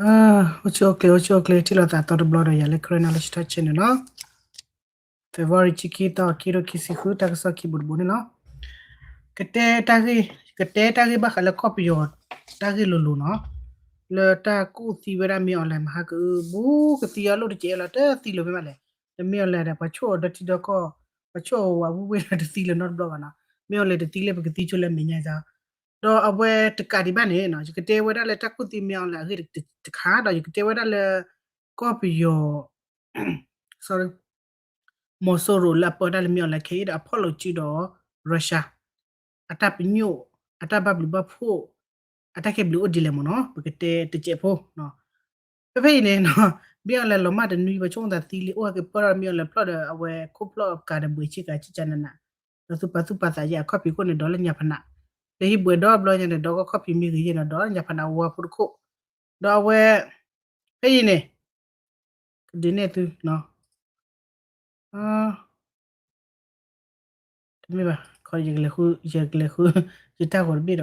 အိၣ်ဆူၣ်အိၣ်ချ့ အိၣ်ဆူၣ်အိၣ်ချ့ ထံၣ်လိာ်သးသီတဘျီဒီး ယၤလၢ Karen Knowledge Talk Channel နီၤ. February ခံဆံခံသီ ခံကထိခံဆံဃု တၢ်ကစီၣ်ခံဘိးတဘိန့ၣ်လီၤ. ကတဲတၢ်ဂ့ၢ် ကတဲတၢ်ဂ့ၢ်ဘၣ်ဃးလၢကီၢ်ပယီၤ တၢ်ဂ့ၢ်လိၤလိၤနီၤ, လၢတၢ်ကူၣ်သံဝဲဒၣ် မင်းအောင်လှိုင် မဟါကအု ဘူးကသံအီၤလိၣ်တကဲးလီၤ တသံလၢၤဖဲမးလဲၣ်, လၢ မင်းအောင်လှိုင် ဒီး ပှၤဆိၣ်အီၤဒီထံဒီကီၢ် ပှၤဆိၣ်အီၤဝးဝံၣ်ဝံၣ်လီၤ တသံလၢၤနီတဘျီဘၣ်နီၤ, မင်းအောင်လှိုင် တသံလၢၤ ပကသံဆိလၢမဲာ်ညါစ့ၢ် ဒီးအဝဲတကးဒံးဘၣ်န့ၣ်နီၤ ယကတဲဝဲဒၣ်လၢတၢ်ကူၣ်သံ မင်းအောင်လှိုင် အဂ့ၢ်တခါ ဒီးယကတဲဝဲဒၣ်လၢ ကီၢ်ပယီၤ sorry မီၤစိရိၤလၢအပၢတၢ်လၢ မင်းအောင်လှိုင် ခဲအံၤဒီးအဖီၣ်လိာ်စုဒီး Russia အတၢ်ပညိၣ် အတၢ်ဘၣ်ဘျုးဘၣ်ဖှိၣ် အတၢ်ခဲဘျုးအိၣ်ဒ်လဲၣ်မ့ၢ်နီၤ ပကတဲတစဲးဖိ ဖဲဖဲအံၤန့ၣ်နီၤ မင်းအောင်လှိုင် လီၤမၢ်တနွံ ပှၤဆိကမိၣ်သးသံလံ အိၣ်ဟဲက့ၤပၢၢ်ထီၣ် မင်းအောင်လှိုင် ဖျီၣ်ဒီးအဝဲခိၣ်ဖျီၣ်ကးဒီးဘှံးဆံကၤ ဆံကၤနးနး ဒီးသူၣ်ပာ်သူၣ်ပာ်သးယဲၢ်အခီၣ်ဖံးခိၣ်န့ၣ် ဒီးလၢညါဖးနး လၢဟံၣ်ဘှဲးဒီဘျီညါန့ၣ် ဒီးကီၢ်ခီၣ်ဖံးမ့ၢ်ဂ့ၤယဲၢ်နီၤ ဒီးလၢညါဖးနးဝါဖိတခိၣ် ဒီးအဝဲ ဖဲအံၤန့ၣ် ကဒုးနဲၣ်သုနီၤ တမ့ၢ်ဘၣ် ခီယကလဲၤဃု ယကလဲၤဃု ယတၢ်ဂီၤတဘ့ၣ်ဒီး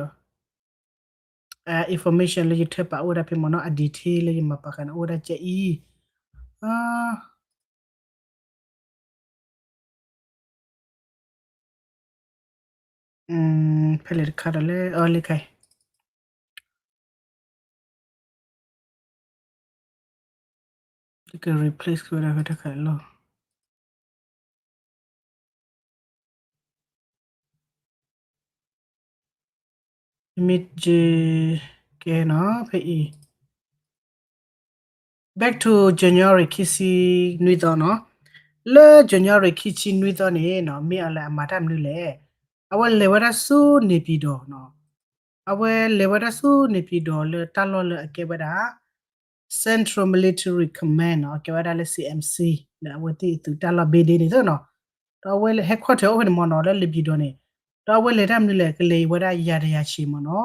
information လၢယထၢပာ်အိၣ်ဝဲဒၣ်ဖဲမ့ၢ်နီၤ အ detail လၢယမၤပာ်ဃာ်န့ၣ် အိၣ်ဝဲဒၣ်ကအံၤ ဖဲလဲၣ်တခါဒီးလဲၣ် အီလ့ခါ ယက replace ဝဲဒၣ်ဖဲတခါလီၤ မ့ၢ်ကဲနီၤ ဖဲအံၤ back to January ခံဆံနွံသီနီၤ လၢ January ခံဆံနွံသီန့ၣ်နီၤ မင်းအောင်လှိုင် အမၤတၢ်မနုၤလဲၣ် အဝဲလဲၤဝဲဒၣ်ဆူ နေပြည်တော်နီၤ အဝဲလဲၤဝဲဒၣ်ဆူ နေပြည်တော် လၢတၢ်လီၢ်လၢအကဲဝဲဒၣ် Central Military Command နီၤ အကဲဝဲဒၣ်လၢ CMC လၢအဝဲသ့ၣ်အသုးတၢ်လီၢ်ဘ့ဒ့န့ၣ်သ့နီၤ ဒီးအဝဲလဲၤ headquarter အိၣ်ဖဲန့ၣ်မ့ၢ်နီၤ လၢ နေပြည်တော် န့ၣ် ဒီးအဝဲလဲၤတၢ်မနုၤလဲၣ် ကလဲၤဝဲဒၣ် ယာတယာ်ဆံးမ့ၢ်နီၤ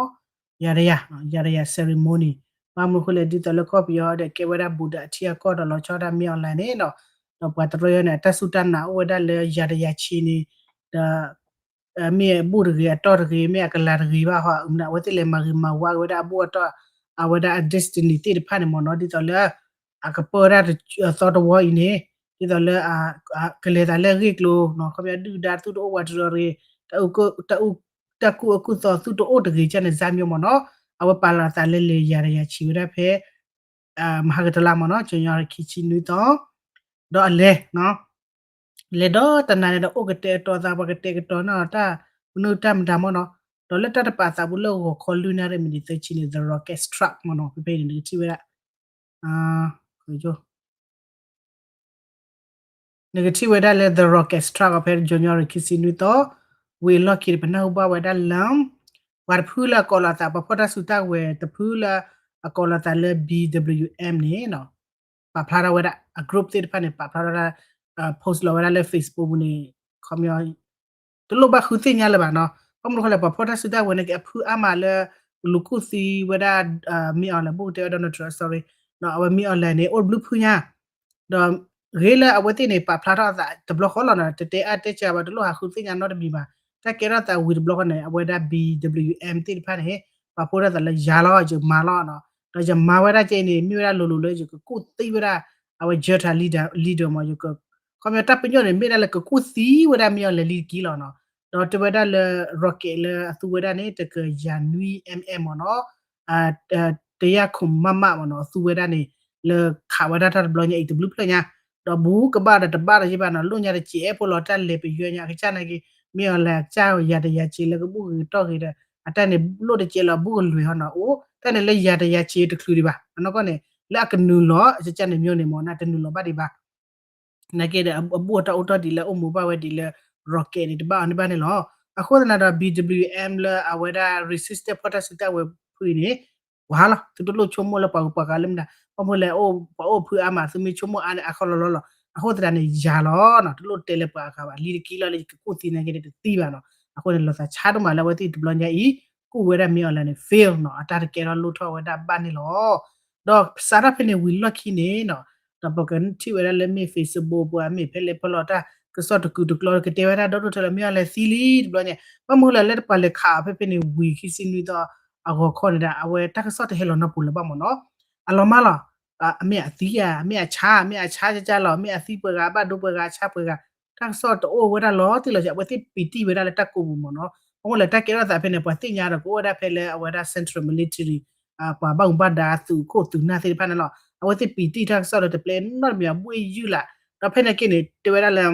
ယာတယာ် ယာတယာ် ceremony ဘၣ်မနုၤအဃိလဲၣ် ဒ်သိးလၢကီၢ်ပယီၤဒီးကဲဝဲဒၣ်ဘူးဒီးအထံအကီၢ်ဒီးလီၤဆီဒၣ် မင်းအောင်လှိုင် န့ၣ်နီၤ ဒီးပှၤတရၢယီၤန့ၣ် အတၢ်စူၢ်တၢ်နာ်အိၣ်ဝဲဒၣ်လၢ ယာတယာ်ဆံး န့ၣ် ဒီး မ့ၢ်အဘူၣ်တဂ့ၤ အတီၢ်တဂ့ၤ မ့ၢ်အကလၤတဂ့ၤဘၣ်ဟီ အဝဲသ့ၣ်လဲၤမၤဂ့ၤမၤဝါက့ၤဝဲဒၣ်အဘူၣ်အတီၢ် အဝဲဒၣ်အ destiny သ့ၣ်တဖၣ်န့ၣ်မ့ၢ်နီၤ ဒ်သိးလၢ အကပၢတၢ်သီတဝီအံၤန့ၣ် ဒ်သိးလၢ ကလဲၤသးလၢအဂ့ၢ်ကျိၤ ခီပညီဒုၣ်ဒါသူၣ်တအိၣ်ဝးတရီၤတဂ့ၤ တၢ်ကူၣ်အကူၣ်သီသူၣ်တအိၣ်တဂ့ၤ ကန့ၣ်စၢ်မ့ၢ်မ့ၢ်နီၤ အဝဲပာ်လီၤသးလၢလဲၤ ယာတယာ်ဆံး ဝဲဒၣ်ဖဲ မဟါကတလါမ့ၢ်နီၤ January ခံဆံနွံသီ ဒီးအလဲၤ လဲၤဒီးတနၤန့ၣ်ဒီးအိၣ်ကတဲာ်ကတီၤသး ပှၤကတဲာ်ကတီၤန့ၢ်တၢ်မနုၤတၢ်မတၤမ့ၢ်နီၤ ဒီးလၢတၢ်တပာ်သးပူၤလၢဂီၤခီလွံၢ်နၣ်ရံၣ်မံးနံးသၢဆံန့ၣ် the rocket struck မ့ၢ်နီၤ ဖဲဖဲန့ၣ် နကထံၣ်ဝဲဒၣ် နကထံၣ်ဝဲဒၣ်လၢ the rocket struck အီၤဖဲ January ခံဆံနွံသီ ဝံၤအလီၢ်ခံန့ၣ် ပနၢ်ဟူဘၣ်ဝဲဒၣ်လၢ ပှၤတဖုလၢအကိးလီၤသး ပှၤဖီၣ်တၢ်စုတၢ်ဝဲၤတဖုလၢအကိးလီၤသးလၢ BWM န့ၣ် ပာ်ဖျါထီၣ်ဝဲဒၣ် အ group သ့ၣ်တဖၣ်န့ၣ် ပာ်ဖျါထီၣ်ဝဲဒၣ် post လီၤဝဲဒၣ်လၢ Facebook ပူၤန့ၣ် ခီပညီ တလိၣ်ဘၣ်ဃုသ့ၣ်ညါလၢၤဘၣ်နီၤ ဘၣ်မနုၤဃိလဲၣ် ပှၤဖီၣ်တၢ်စုတၢ်ဝဲၤန့ၣ်က့ၤ အဖုအါမးလၢ လူၤကူၣ်သံဝဲဒၣ် မင်းအောင်လှိုင် ဘူးကတဲဝဲ Donald Trump sorry အဝဲ မင်းအောင်လှိုင် န့ၣ် အိၣ်တဘျုးဖုညါ ဒီး ဂ့ၤလၢအဝဲသ့ၣ်န့ၣ် ပာ်ဖျါထီၣ်အသးတဘျီဃီလီၤနီၤ တတဲအါတဲစှၤဘၣ် တလိၣ်ဟးဃုသ့ၣ်ညါနီတမံၤဘၣ် တၢ်ကဲထီၣ်သးဝံၤတဘျီဃီန့ၣ် အဝဲဒၣ် BWM သ့ၣ်တဖၣ်န့ၣ် ပာ်ဖှိၣ်ထီၣ်သးလၢယၤလီၤ ယမၤလီၤနီၤ ဒီးယမၤဝဲဒၣ်ကဲအံၤန့ၣ် မ့ၢ်ဝဲဒၣ်လိၤလိၤလၢယကကူၣ်သံဝဲဒၣ် အဝဲ junta leader leader မ့ၢ် ယက ခီပညီတၢ်ပညိၣ်န့ၣ် မ့ၢ်ဒၣ်လၢကကူၣ်သံဝဲဒၣ် မင်းအောင်လှိုင် လံတက့ၢ်လီၤနီၤ ဒီးတဲဝဲဒၣ်လၢ rocket လၢအသူဝဲဒၣ်န့ၣ် တကယၤနွံ mm မ့ၢ်နီၤ တယၤခိၣ် mm မ့ၢ်နီၤ အသူဝဲဒၣ်န့ၣ် လၢခးဝဲဒၣ်တၢ်တဘျီညါအံၤတဘျုးဖျၢၣ်ညါ ဒီးဘူးကဘၣ်ဒီးတဘၣ်ဒီးယဘၣ်နီၤ လိၣ်ညါတစဲးဖိလီၤ တၢ်လဲၤပယီၤညါအကစၢ်နာ်က့ မင်းအောင်လှိုင် အကစၢ် ယာတယာ်ဆံး လၢကဘူၣ်ဂ့ၤကတီၢ်ဂ့ၤဒီး အတၢ်န့ၣ်လိၣ်တစဲးလီၤ ဘူးကလွံၢ်ဟီနီၤ အိၣ်တၢ်န့ၣ်လၢ ယာတယာ်ဆံး တချုးဒံးဘၣ် အနီၢ်ကီၢ်န့ၣ် လၢအကနုာ်လီၤ အကစၢ်န့ၣ် မျိုးန့ၣ် မ့ၢ်နီၤ တနုာ်လီၤဘၣ်ဒံးဘၣ် နာ်က့ဒီး အဘူၣ်အတီၢ်အိၣ်တ့ၢ်ဒံးလၢအိၣ်မူဘၣ်ဝဲဒံးလၢ rocket န့ၣ် တဘၣ်အီၤန့ၣ်ဘၣ်န့ၣ်လီၤ. အဃိသတးဒီး BWM လၢအဝဲဒၣ် resistance ဖီၣ်တၢ်စုတၢ်ဝဲၤဖုအံၤန့ၣ် ဝါလီၤ သုတလိၣ်ဆိကမိၣ်လၢပှၤဂုၤပှၤဂၤလၢမနုၤ ဘၣ်မနုၤလဲၣ် ပှၤအိၣ်ဖုအါမး သုမ့ၢ်ဆိကမိၣ်အါန့ၣ် အခီလီၤလီၤလီၤ အဃိသတးန့ၣ် ယၤလီၤနီၤ တလိၣ်တဲလၢပှၤအဂၤဘၣ် လံတက့ၢ်လီၤလၢယကကူၣ်သံနာ်က့န့ၣ် တသံဘၣ်နီၤ အဃိန့ၣ် လီၤသးဆါဒိၣ်မးလၢအဝဲသ့ၣ်တဘျီညါအံၤ ကူၣ်ဝဲဒၣ် မင်းအောင်လှိုင် န့ၣ် fail နီၤ အတၢ်တကဲထီၣ်လိၣ်ထီၣ်ဝဲဒၣ်ဘၣ်န့ၣ်လီၤ. ဒီးစးထီၣ်ဖဲန့ၣ်ဝံၤလီၢ်ခံန့ၣ်နီၤ ဒီးပကထံၣ်ဝဲဒၣ်လၢမ့ၢ် Facebook ပူၤမ့ၢ်ဖဲလဲၣ်ဖဲလဲၣ်တၢ်ကစီၣ်တကုာ်တကျီကတဲဝဲဒၣ်ဒီဒိၣ်ထဲလၢ မင်းအောင်လှိုင် သံလံတဘျီညါ ဘၣ်မနုၤလဲၣ်လၢပှၤလဲၤခးအီၤဖဲဖဲန့ၣ်ဝံၤခံဆံနွံသီအဂီၤခီန့ၣ်ဒီး အဝဲတၢ်ကစီၣ်တဟဲလီၤနီတပူၤလၢၤဘၣ်မ့ၢ်နီၤ အလီၤမၢ်လီၤ, အမ့ၢ်အသံဧါ, မ့ၢ်အဆါ, မ့ၢ်အဆါကကလီၤ, မ့ၢ်အသံပှဲၤဂၤ, အဘၣ်ဒိပှဲၤဂၤ, အဆါပှဲၤဂၤ, တၢ်ကစီၣ်တအိၣ်ဝဲဒၣ်လီၤတံၢ်လီၤဆဲး, အဝဲသ့ၣ်ပံာ်တံၢ်ဝဲဒၣ်လၢတၢ်ကိးပူၤမ့ၢ်နီၤ. အဃိလဲၣ် တၢ်ကဲထီၣ်သးဖဲန့ၣ် ပှၤသ့ၣ်ညါဒီး ကအိၣ်ဝဲဒၣ်ဖဲလၢအဝဲဒၣ် Central Military ပှၤဘၣ်မူဘၣ်ဒါသုးခိၣ်သုးနၢ်သ့ၣ်တဖၣ်န့ၣ်လီၤ. အဝဲသ့ၣ်ပံာ်တံၢ်တၢ်ကစီၣ်လၢတပျဲနီတမံၤအဘှ့ၣ်ယုၢ်လၢ်, ဒီးဖဲန့ၣ်က့န့ၣ် တဲဝဲဒၣ်လၢ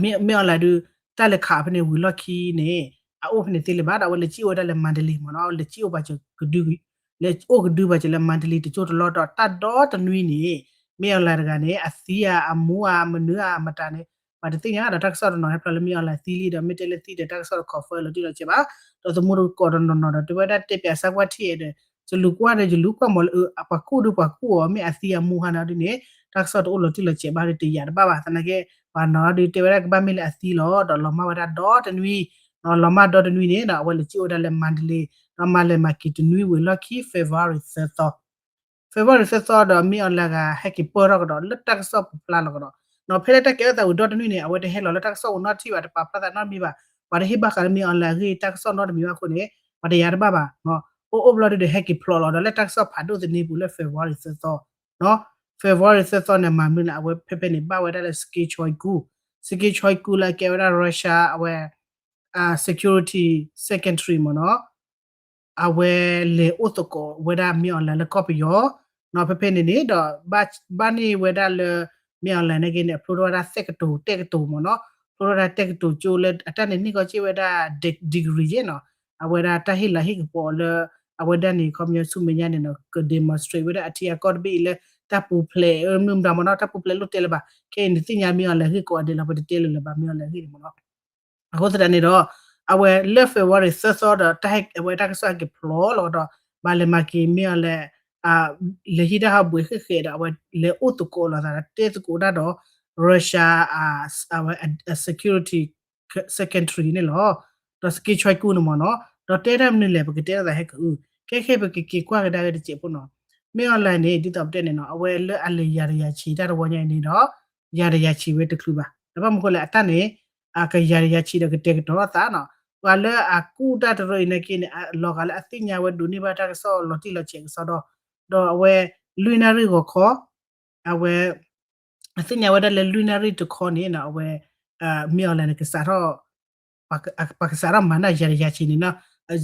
မ့ၢ်အီၤလဲၣ်ဒုး တၢ်လဲၤခးဖဲန့ၣ်ဝံၤလီၢ်ခံန့ၣ် အအိၣ်ဖဲန့ၣ်သ့လၢၤဘၣ်ဒီး အဝဲလဲၤစံၣ်အိၣ်ဝဲဒၣ်လၢ Mandalay မ့ၢ်နီၤ, လဲၤစံၣ်အိၣ်ပာ်စၢၤကဒု, လဲၤအိၣ်ကဒုပာ်စၢၤလၢ Mandalay တကၠိတလီၢ်ဒီး တၢ်ဒီတနွံန့ၣ် မ့ၢ်အီၤလဲၣ်တဂၤန့ၣ် အသံဧါ, အမူဧါ, အမနုၤဧါ, အမတၤန့ၣ် ပှၤတသ့ၣ်ညါဒီး တၢ်ကစီၣ်တနီၤဟဲဖျါလၢ မ့ၢ်အီၤလဲၣ်သံလံဒီး မ့ၢ်တဲလၢသံဒီး တၢ်ကစီၣ်တ confirm လီၤတံၢ်လီၤဆဲးဘၣ်. ဒီးသမူတကိးတနီၤနီၤဒီး တဲဝဲဒၣ်တဲပၠးစၢ်ကွၢ်ထံၣ်အဲၣ်ဒီး ယလူၤကွၢ်ဒီး ယလူၤကွၢ်မ့ၢ်လၢ ပှၤကူၣ်ဒုပှၤကူၣ်အီၤ မ့ၢ်အသံအမူဟါန့ၣ်ဒ်န့ၣ် တၢ်ကစီၣ်တအိၣ်လီၤတံၢ်လီၤဆဲးဘၣ်ဒီး တယာ်တဘၣ်ဘၣ်. သနာ်က့ ပှၤနီၤဒုးတဲဝဲဒၣ်ကဘၣ်မ့ၢ်လၢအသံလီၤ ဒီးလီၤမၢ်ဝဲဒၣ်ဒီတနွံ, လီၤမၢ်ဒီတနွံန့ၣ်ဒီး အဝဲလဲၤစံၣ်အိၣ်ဝဲဒၣ်လၢ Mandalay ဒီးမၤလဲၤမၤက့ၤတနွံဝံၤလီၢ်ခံ February သၢသီ February သၢသီဒီး မ့ၢ်အီၤလဲၣ်ဂၤ ဟဲက့ၤပၢၢ်ထီၣ်ကဒီး လၢတၢ်ကစီၣ်ပူၤဖျါလီၤကဒီး. ဒီးဖဲလၢတၢ်ကဲထီၣ်သးဝံၤဒီတနွံန့ၣ် အဝဲတဟဲလီၤလၢတၢ်ကစီၣ်ပူၤနီတထံၣ်ဘၣ်, တပာ်ဖျါသးနီတမံၤဘၣ်. ပှၤတဟ့ၣ်ဘၣ်ဃးလၢ မ့ၢ်အီၤလဲၣ်အဂ့ၢ် တၢ်ကစီၣ်နီတမံၤဘၣ်အဃိန့ၣ် ပှၤတယာ်တဘၣ်ဘၣ်. အိၣ်အိၣ်ဘျီဒုးဒီး ဟဲက့ၤဖျိးလီၤဒီး လၢတၢ်ကစီၣ်ဖးဒိၣ်သန့ပူၤလၢ February သၢသီ February သၢသီန့ၣ် မၤမနုၤလဲၣ်, အဝဲဖဲဖဲန့ၣ် ဘၣ်ဝဲဒၣ်လၢ Sergei Shoigu, Sergei Shoigu လၢအကဲဝဲဒၣ် Russia အဝဲ security secretary မ့ၢ်နီၤ, အဝဲလဲၤအိၣ်သကိးဝဲဒၣ် မ့ၢ်အီၤလဲၣ်လၢကီၢ်ပယီၤ, ဒီးဖဲဖဲန့ၣ်န့ၣ်ဒီး ဘၣ်န့ၢ်ဝဲဒၣ်လၢ မ့ၢ်အီၤလဲၣ်န့ၣ်က့န့ၣ် အဖျိထီၣ်ဝဲဒၣ်သက္ကတိၤ တက္ကသိုလ် မ့ၢ်နီၤ, ဖျိထီၣ်ဝဲဒၣ်တက္ကသိုလ်ကၠိလၢ အတၢ်န့ၣ်န့ၢ်ကီၢ်စ့ၢ်ဝဲဒၣ် degree ယဲၢ်နီၤ, အဝဲဒၣ်တၢ်ဟ့ၣ်လၤဟ့ၣ်ကပီၤလၢ အဝဲဒၣ်န့ၣ် ခီပညီဆူမဲာ်ညါန့ၣ်နီၤ က demonstrate ဝဲဒၣ်အထံအကီၢ်တဘ့ၣ်အံၤလၢ တၢ်ပူၤဖျဲး မနုၤမတၤမ့ၢ်နီၤ, တၢ်ပူၤဖျဲးလိၣ်တဲလၢၤဘၣ်. ခဲအံၤန့ၣ်သ့ၣ်ညါ မ့ၢ်အီၤလဲၣ်အဂ့ၢ်ကိးဂၤဒဲးလီၤ, ပတတဲလၢၤလၢၤဘၣ် မ့ၢ်အီၤလဲၣ်အဂ့ၢ်န့ၣ်မ့ၢ်နီၤ. အဃိသတးန့ၣ်ဒီး အဝဲလၢ February သၢသီဒီး တၢ်ဟဲ အဝဲတၢ်ကစီၣ်ဟဲက့ၤဖျိးလီၤဒီး ဘၣ်လဲၤမၤက့ၤ မ့ၢ်အီၤလဲၣ် လဲၤဟံးတၢ်ဟးဘှဲးဃဲးဃဲးဒီး အဝဲလဲၤအိၣ်သကိးလိာ်သးဒီး တဲသကိးတၢ်ဒီး Russia အဝဲ security secretary န့ၣ်လီၤ. ဒီး Sergei Shoigu န့ၣ်မ့ၢ်နီၤ, ဒီးတဲတၢ်မနုၤလဲၣ် ပကတဲလိာ်သးဟဲက့ၤအု, ခဲခဲပကက့ၤကွၢ်ကဒါက့ၤတစဲးဖိနီၤ. မ့ၢ်အီၤလဲၣ်န့ၣ် ဒ်သိးပတဲန့ၣ်နီၤ အဝဲလၢအလဲၤယၤတယၤဆံးတၢ်တဝီညါအံၤန့ၣ်ဒီး ယၤတယၤဆံးဝဲတချုးဘၣ်. ဒီးဘၣ်မနုၤဃိလဲၣ် အတၢ်န့ၣ် အကယၤတယၤဆံးဒီးကတဲာ်ကတီၤထီၣ်သးနီၤ. ပှၤလၢအကူၣ်တၢ်တရၢအံၤနာ်က့န့ၣ် လီၤဂာ်လၢအသ့ၣ်ညါဝဲဒိးန့ၢ်ဘၣ်တၢ်ကစီၣ်လီၤတံၢ်လီၤဆဲးကစီဒီ, ဒီးအဝဲ လွံၢ်နၣ်ရံၣ်ဂီၤခီ အဝဲ အသ့ၣ်ညါဝဲဒၣ်လၢလွံၢ်နၣ်ရံၣ်တခီန့ၣ်နီၤ အဝဲ မ့ၢ်အီၤလဲၣ်န့ၣ် ကစးထီၣ် ပှၤကစးထီၣ်မၤန့ၢ်ယၤတယၤဆံးန့ၣ်နီၤ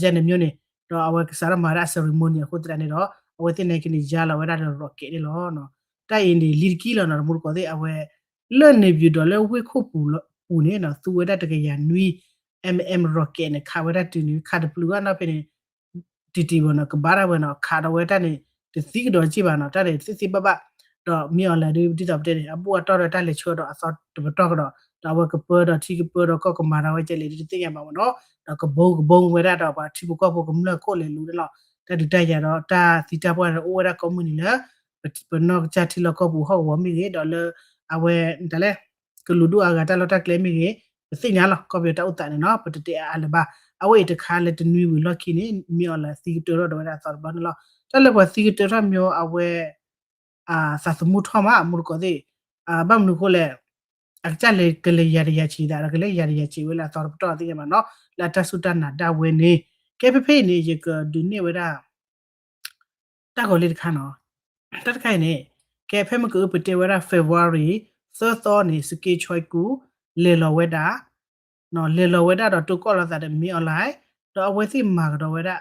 ယၤန့ၣ်မျိုးန့ၣ်, ဒီးအဝဲကစးထီၣ်မၤဝဲဒၣ်အ ceremony အဃိသတးန့ၣ်ဒီး အဝဲသ့ၣ်နာ်က့န့ၣ် ယါလီၤဝဲဒၣ်ဒီး rocket န့ၣ်လီၤ. တၢ်အံၤန့ၣ် လံတကံလီၤနီၤ တမူတကိးသ့ၣ် အဝဲ လၢန့ၣ်ပူၤဒီးလၢဝ့ၢ်ခိၣ်ပူၤန့ၣ်နီၤ သူဝဲဒၣ်တကယၤနွံ MM rocket န့ၣ် ခးဝဲဒၣ်တုၤန့ၣ် ခးတပျုာ်ဘၣ်နီၤဖဲန့ၣ် တံၢ်တံၢ်ဘၣ်နီၤ ကဘၣ်တၢ်ဝဲနီၤ ခးဒီးဝဲတၢ်န့ၣ် တသံကဒီးက့ဘၣ်နီၤ တၢ်န့ၣ်သ့သ့ဘၣ်ဘၣ်, ဒီးမ့ၢ်အီၤလဲၣ်ဒုး ဒ်သိးပတဲန့ၣ် အဘူၣ်အတီၢ်ဒီးတၢ်လဲၤဆှၢဒီးအသီတပတီၢ်ကဒီး ဒီးအဝဲကပၢဒီးထံကပၢဒီးကီၢ်ကမၤဒီးဝဲကဲလဲၣ်ဒုးတသ့ၣ်ညါဘၣ်မ့ၢ်နီၤ, ဒီးကဘီကဘီဝဲဒၣ်ဒီးပှၤထံဖိကီၢ်ဖိကမျၢၢ်ခိၣ်လဲၤလူၤန့ၣ်လီၤ. တၢ်ဒုးတၢ်ယၤဒီးတၢ်သံတၢ်ပှၢ်န့ၣ် အိၣ်ဝဲဒၣ်ကိးမုၢ်နံၤလၢ ပနီၢ်ကစၢ်ထံလီၢ်ကီၢ်ပူၤဟီၣ်ကဝီၤမ့ၢ်ဂ့ၤ ဒီးလၢ အဝဲ တၢ်လဲၣ် ကလူးဒိၣ်အါဂၤတၢ်လီၢ်တၢ်ကျဲမ့ၢ်ဂ့ၤ ပသ့ၣ်ညါလီၤ ကီၢ်ပယီၤတၢ်အိၣ်သးန့ၣ်နီၤ ပတတဲအါအါလၢၤဘၣ်. အဝဲအံၤတခါလၢတနွံဝံၤလီၢ်ခံန့ၣ် မ့ၢ်အီၤလဲၣ်သံကတၢၢ်ထီၣ်ဒီးဝဲဒၣ်အသီတဘျီန့ၣ်လီၤ. တၢ်လၢပှၤသံကတၢၢ်ထီၣ်မ့ၢ်အဝဲ သးသမူထီၣ်မး မူတကိးသ့ၣ် ဘၣ်မနုၤအဃိလဲၣ် အကစၢ်လဲၤကလဲၤယၤတယၤဆံးသးဒီး ကလဲၤယၤတယၤဆံးဝဲလၢအသီတပတီၢ်သ့ၣ်ညါဘၣ်နီၤ လၢအတၢ်စူၢ်တၢ်နာ်ဒၣ်ဝဲန့ၣ် ကဲဖဲဖဲအံၤန့ၣ် ယကဒုးနဲၣ်ဝဲဒၣ် တၢ်ဂီၤလံတခါနီၤ တၢ်တခါအံၤန့ၣ် ကဲဖဲမ့ၢ်ကအုပတဲဝဲဒၣ် February သၢသီန့ၣ် Sergei Shoigu လဲၤလီၤဝဲဒၣ် လဲၤလီၤဝဲဒၣ်ဒီးတိၢ်ကီၢ်လိာ်သးဒီး မ့ၢ်အီၤလဲၣ် ဒီးအဝဲသ့ၣ်မၤကဒီးဝဲဒၣ်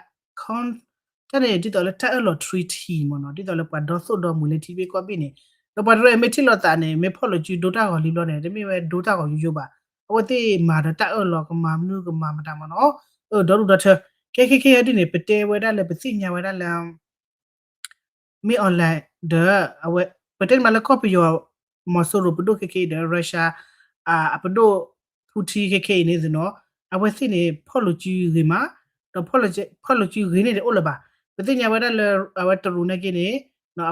တၢ်န့ၣ်ဒ်သိးလၢတၢ်အၢၣ်လီၤ treaty မ့ၢ်နီၤ ဒ်သိးလၢပှၤဒီသိၣ်ဒီမှံၤလၢထံဘ့ၣ်ကီၢ်ဘ့ၣ်န့ၣ် ဒီးပှၤတရၢအံၤမ့ၢ်ထံၣ်လိာ်သးန့ၣ် မ့ၢ်ဖီၣ်လိာ်စုဒိတၢ်ဂီၤလံဘျီန့ၣ် တမ့ၢ်ဝဲဒိတၢ်ဂီၤယိယိဘၣ်. အဝဲသ့ၣ်မၤဒီးတၢ်အၢၣ်လီၤကမၤမနုၤကမၤမတၤမ့ၢ်နီၤ အၢၣ်ဒီဒူၣ်ဒီထၢ ခဲခဲခဲဒ်န့ၣ် ပတဲဝဲဒၣ်လၢပသ့ၣ်ညါဝဲဒၣ်လၢ မ့ၢ်အီၤလဲၣ်ဒီး အဝဲ ပတဲမးလၢကီၢ်ပယီၤ မီၤစိရိၤပဒိၣ်ခဲခဲအံၤဒီး Russia အပဒိၣ် Putin ခဲခဲအံၤန့ၣ်နီၤ အဝဲသ့ၣ်န့ၣ် ဖီၣ်လိာ်စုဂ့ၤမး ဒီးဖီၣ်လိာ်စုဂ့ၤန့ၣ်တအိၣ်လၢၤဘၣ်. ပသ့ၣ်ညါဝဲဒၣ်လၢ အဝဲတရူးနာ်က့န့ၣ်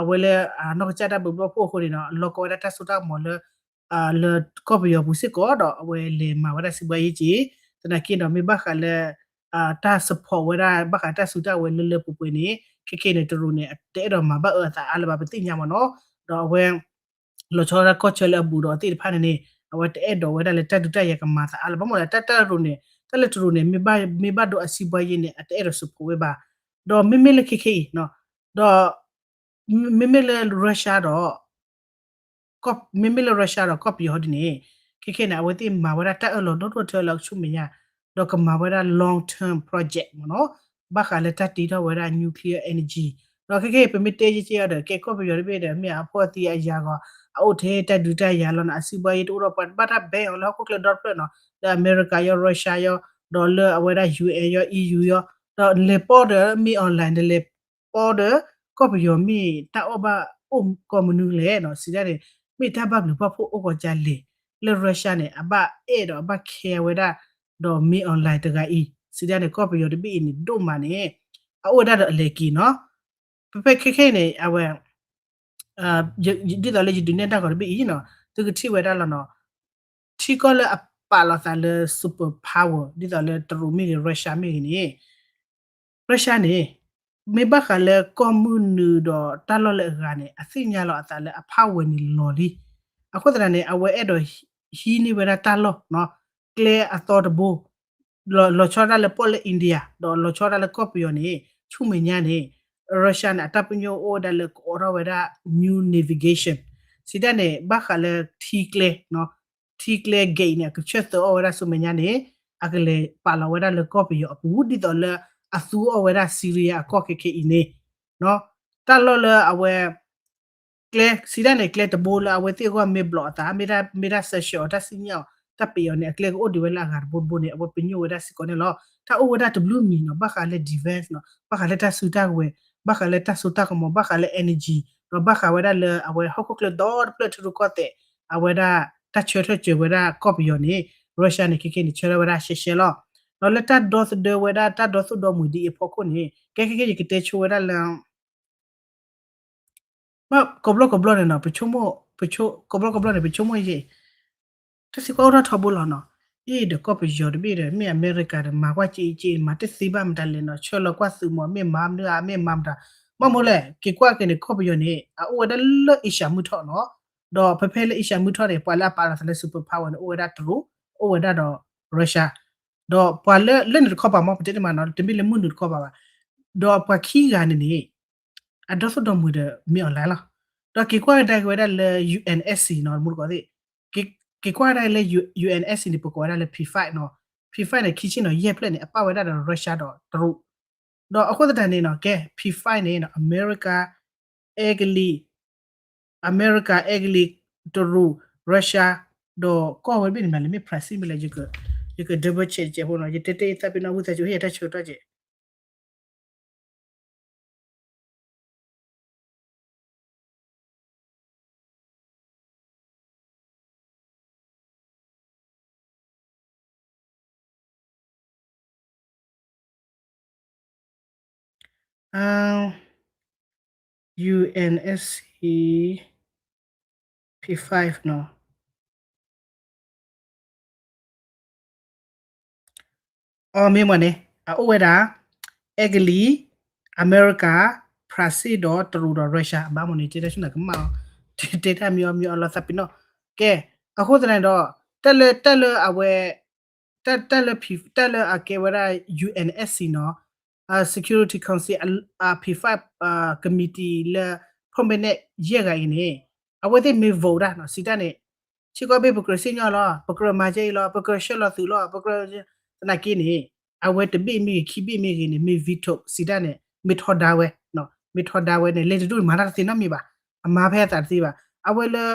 အဝဲလၢအနီၢ်ကစၢ်တၢ်ဘျုးဘျီၣ်ဖှိၣ်အဃိန့ၣ်ဒီး လီၤကီဝဲဒၣ်တၢ်စိတၢ်ကမီၤလၢ လၢကီၢ်ပယီၤပူၤစ့ၢ်ကီးဒီး အဝဲလဲၤမၤဝဲဒၣ်စံးဘှါယ့ၢ်က့ၤ သနာ်က့ဒီး မ့ၢ်ဘၣ်ဃးလၢ တၢ် support ဝဲဒၣ် ဘၣ်ဃးတၢ်စုတၢ်ဝဲၤလၢလၢပှဲၤပှဲၤန့ၣ် ခဲခဲန့ၣ် တရူးန့ၣ် တအဲၣ်ဒိးမၤဘၣ်အၢအသးအါလၢၤဘၣ် ပသ့ၣ်ညါမ့ၢ်နီၤ ဒီးအဝဲ လီၤဆီဒၣ်တၢ်ကီၢ်ဆၢလၢအဘူးဒီးသ့ၣ်တဖၣ်န့ၣ်န့ၣ် အဝဲတအဲၣ်ဒိးဝဲဒၣ်လၢတၢ်ဒုးတၢ်ယၤကမၤသးအါလၢၤဘၣ် မ့ၢ်လၢတၢ်တရူးန့ၣ် တၢ်လၢတရူးန့ၣ် မ့ၢ်ဘၣ်ဒိအစံးဘှါယ့ၢ်န့ၣ် အတအဲၣ်ဒိး support ဝဲဘၣ် ဒီးမ့မ့ၢ်လၢခဲခဲအံၤ ဒီး မ့မ့ၢ်လၢ Russia ဒီး မ့မ့ၢ်လၢ Russia ဒီးကီၢ်ပယီၤဒ်န့ၣ် ခဲခဲန့ၣ် အဝဲသ့ၣ်မၤဝဲဒၣ်တၢ်အၢၣ်လီၤဒီဒိၣ်ထၢလၢအကဆူမဲာ်ညါ ဒီးကမၤဝဲဒၣ် long term project မ့ၢ်နီၤ, ဘၣ်ဃးလၢတၢ်တ့ထီၣ်ဝဲဒၣ် nuclear energy ဒီးခဲခဲအံၤ ပမ့ၢ်တဲကဲကဲအီၤဒီး ကဲကီၢ်ပယီၤတဘ့ၣ်ဒီး မ့ၢ်အဖှီၣ်သံအယၤဂီၤ အအိၣ်ထဲတၢ်ဒုးတၢ်ယၤလီၤနီၤ, အစုဘၣ်ယဲတအိၣ်ဒီး ပှၤဘၣ်တၢ် ban အီၤလၢဟီၣ်ခိၣ်ချၢဒီတဖျၢၣ်နီၤ, လၢအမဲရကၤယီၤ Russia ယီၤ ဒီးလၢအဝဲဒၣ် ယူၣ်အ့ၣ်ယီၤ EU ယီၤ, ဒီးလဲၤပီဒီးမ့ၢ် online ဒီးလဲၤပီဒီး ကီၢ်ပယီၤမ့ၢ်တၢ်အီၣ်ဘၣ်အိၣ်ကီၢ်မနုၤလဲၣ်နီၤ, စံးဒၣ်န့ၣ် မ့ၢ်တၢ်ဘၣ်ဘျုးဘၣ်ဖှိၣ်အိၣ်ကီးကလဲၣ်, လၢ Russia န့ၣ် အဘၣ်အဲၣ်ဒီးအဘၣ်ခဲဝဲဒၣ် ဒီးမ့ၢ် online တဂၤအံၤ စံးဒၣ်န့ၣ် ကီၢ်ပယီၤတဘ့ၣ်အံၤန့ၣ် ဒိၣ်မးန့ၣ် အအိၣ်ဝဲဒၣ်ဒီးအလဲၤက့ၤနီၤ, ဖဲဖဲခဲခဲအံၤန့ၣ် အဝဲ ဒ်သိးလၢယဒုးနဲၣ်တၢ်ဂီၤတဘ့ၣ်အံၤနီၤ, သုကထံၣ်ဝဲဒၣ်လီၤနီၤ, ထံကီၢ်လၢအပာ်လီၤသးလၢ super power ဒ်သိးလၢတရူးမ့ၢ်ဂ့ၤ Russia မ့ၢ်ဂ့ၤန့ၣ် Russia န့ၣ် မ့ၢ်ဘၣ်ဃးလၢကီၢ်မုၢ်နုာ်ဒီးတၢ်လီၢ်လၢအဂၤန့ၣ် အသ့ၣ်ညါလီၤအသးလၢအ power န့ၣ်လီၤလံ. အဃိသတးန့ၣ် အဝဲအဲၣ်ဒိးဟံးန့ၢ်ဝဲဒၣ်တၢ်လီၢ် ကျဲအသီတဘိ လီၤဆီဒၣ်လၢပီၣ်လဲၣ် India ဒီးလီၤဆီဒၣ်လၢကီၢ်ပယီၤန့ၣ် ဆူမဲာ်ညါန့ၣ် Russia န့ၣ် အတၢ်ပညိၣ်အိၣ်ဝဲဒၣ်လၢကအိးထီၣ်ဝဲဒၣ် new navigation စံးဒၣ်န့ၣ် ဘၣ်ဃးလၢထံကျဲ ထံကျဲ gate န့ၣ် အကဆၢၣ်သၢအီၣ်ဝဲဒၣ်ဆူမဲာ်ညါန့ၣ် အကလဲၤပာ်လီၤဝဲဒၣ်လၢကီၢ်ပယီၤအပူၤ ဒ်သိးလၢအသူအီၣ်ဝဲဒၣ် Syria အကီၢ်ခဲခဲအံၤန့ၣ် တၢ်လီၢ်လၢအဝဲ ကျဲ စံးဒၣ်န့ၣ် ကျဲတဘိလၢအဝဲသ့ၣ်အဂီၢ်မ့ၢ်ဘျီးအသး မ့ၢ်တၢ် မ့ၢ်တၢ် sanction အီၤ တၢ်စံၣ်ညီၣ်အီၤ တၢ်ပ့းအီၤန့ၣ် အကျဲကအိၣ်ဒံးဝဲလၢအဂၤတဘိတဘိန့ၣ် အဝဲပညိၣ်ဝဲဒၣ်စ့ၢ်ကီးန့ၣ်လီၤ. တၢ်အိၣ်ဝဲဒၣ်တဘျုးမံၤနီၤ ဘၣ်ဃးလၢ defense နီၤ ဘၣ်ဃးလၢတၢ်စုတၢ်ကဝဲၤ ဘၣ်ဃးလၢတၢ်စိတၢ်ကမီၤ ဘၣ်ဃးလၢ energy ဒီးဘၣ်ဃးဝဲဒၣ်လၢအဝဲဟီၣ်ခိၣ်ချၢဒီတဖျၢၣ်ထံရူၢ်ကီၢ်သဲး အဝဲဒၣ်တၢ်ဆၢထၢၣ်စၢၤဝဲဒၣ်ကီၢ်ပယီၤန့ၣ် Russia န့ၣ် ခဲခဲန့ၣ် ဆၢထၢၣ်ဝဲဒၣ်ရှဲရှဲလီၤ. ဒီးလၢတၢ်ဒီသဒၢဝဲဒၣ်တၢ်ဒီသိၣ်ဒီမှံၤဒ်အံၤအဖီခိၣ်န့ၣ် ကဲခဲခဲယကတဲဆိဝဲဒၣ်လၢ ဘၣ်ကိးဘျီကိးဘျီန့ၣ်နီၤ ပဆိကမိၣ် ပဆိ ကိးဘျီကိးဘျီန့ၣ် ပဆိကမိၣ်ယဲၢ် တၢ်သံကွၢ်အိၣ်ထီၣ်ထီဘိလီၤနီၤ, အ့ၣ်ဒီးကီၢ်ပယီၤတဘ့ၣ်ဒီး မ့ၢ်အမဲရကၤဒီး မၤကွၢ်ကၠ့ကၠ့ မၤတသ့ဘၣ်မတၤလဲၣ်နီၤ, ဆှၢလီၤကွၢ်သုးမီၤ မ့ၢ်မၤမနုၤဧါ မ့ၢ်မၤမတၤ, မ့ၢ်မိၢ်လဲၣ် က့ၤကွၢ်က့ၤန့ၣ် ကီၢ်ပယီၤန့ၣ် အအိၣ်ဝဲဒၣ်လၢ Asia မုၢ်ထီၣ်နီၤ, ဒီးဖဲဖဲလၢ Asia မုၢ်ထီၣ်န့ၣ် ပှၤလၢအပာ်လီၤသးလၢ super power န့ၣ် အိၣ်ဝဲဒၣ်တရူး, အိၣ်ဝဲဒၣ်ဒီး Russia, ဒီးပှၤလၢ လၢန့ၣ်တခီပၤမ့ၢ် ပတဲတမးနီၤ တမ့ၢ်လၢမုၢ်နုာ်တခီပၤဘၣ်, ဒီးပှၤခံဂၤန့ၣ်န့ၣ် အဒီသိၣ်ဒီမှံၤဒီး မ့ၢ် online လီၤ. ဒီးက့ၤကွၢ်ကဒါက့ၤဝဲဒၣ်လၢ UNSC နီၤ မူတကိးသ့ၣ်, က့ၤကွၢ်ကဒါလၢ UNSC န့ၣ် ပကိးဝဲဒၣ်လၢ P five နီၤ, P five န့ၣ် ခံဆံနီၤ ယဲၢ်ဖျၢၣ်န့ၣ် အပာ်ဝဲဒၣ်ဒီး Russia ဒီးတရူး, ဒီးအဃိသတးန့ၣ်နီၤ ကဲ P five န့ၣ်နီၤ အမဲရကၤ အဲကလံး အမဲရကၤ အဲကလံး တရူး Russia ဒီးကီၢ်ဝဲတဘ့ၣ်န့ၣ်မးလဲၣ် မ့ၢ် Brazil မ့ၢ်လဲၣ် ယက double check ကဲဖိနီၤ ယတဲတဲအံၤသးပ့ၤနီၣ်ဝံသးစူၤ ဟ့ၣ်ယတၢ်ဆၢကတီၢ်ကဲ UNSC P five နီၤ. အမ့ၢ်မ့ၢ်န့ၣ် အအိၣ်ဝဲဒၣ် အဲကလံး, အမဲရကၤ, ဖရၣ်စ့ၣ်ဒီး တရူးဒီး Russia အဘၣ်မ့ၢ်န့ၣ် တဲတၢ်ဆူၣ်နၤကမၣ်အီၤ, တဲတၢ်မံၤအီၤမံၤအီၤလီၤသးပ့ၤနီၣ်. ကဲ, အဃိသတးန့ၣ်ဒီး တၢ်လၢ တၢ်လၢအဝဲ တၢ် တၢ်လၢ P တၢ်လၢအကဲဝဲဒၣ် UNSC နီၤ, Security Council P five committee လၢ permanent ယဲၢ်ဂၤအံၤန့ၣ် အဝဲသ့ၣ်မ့ၢ် vote ဒၣ်နီၤ စံးတၢ်န့ၣ် ထံကီၢ်ဘ့ၣ်ပကြၢးစံၣ်ညီၣ်လီၤ ပကြၢးမၤကဲအံၤလီၤ ပကြၢးဆှၢလီၤသုးလီၤ ပကြၢး သနာ်က့န့ၣ် အဝဲတဘ့ၣ်မ့ၢ်ဂ့ၤ ခံဘ့ၣ်မ့ၢ်ဂ့ၤန့ၣ် မ့ၢ် veto စံးတၢ်န့ၣ် မ့ၢ်ထီဒါဝဲ မ့ၢ်ထီဒါဝဲန့ၣ် လဲၤတဒူၣ်န့ၣ် မၤတၢ်တသ့နီတမံၤဘၣ်. အမၤဖဲအသးတသ့ဘၣ်. အဝဲလၢ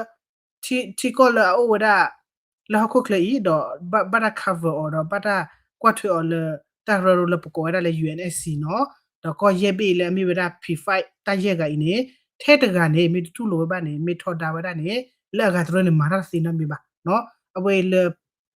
ထံ ထံကီၢ်လၢအအိၣ်ဝဲဒၣ် လၢဟီၣ်ခိၣ်ချၢအံၤ ဒီးဘၣ် ဘၣ်တၢ် cover အီၤ ဒီးဘၣ်တၢ်ကွၢ်ထွဲအီၤလၢ တၢ်ရၢရိလၢပကိးဝဲဒၣ်လၢ UNSC နီၤ, ဒီးကီၢ်ယဲၢ်ဘ့ၣ်လၢအမ့ၢ်ဝဲဒၣ် P five တၢ်ယဲၢ်ဂၤအံၤန့ၣ် ထဲတဂၤန့ၣ် မ့ၢ်တတူၢ်လိာ်ဝဲဘၣ်န့ၣ် မ့ၢ်ထီဒါဝဲဒၣ်န့ၣ် လၢအဂၤတရၢန့ၣ် မၤတၢ်တသ့နီတမံၤဘၣ်. အဝဲအံၤလၢ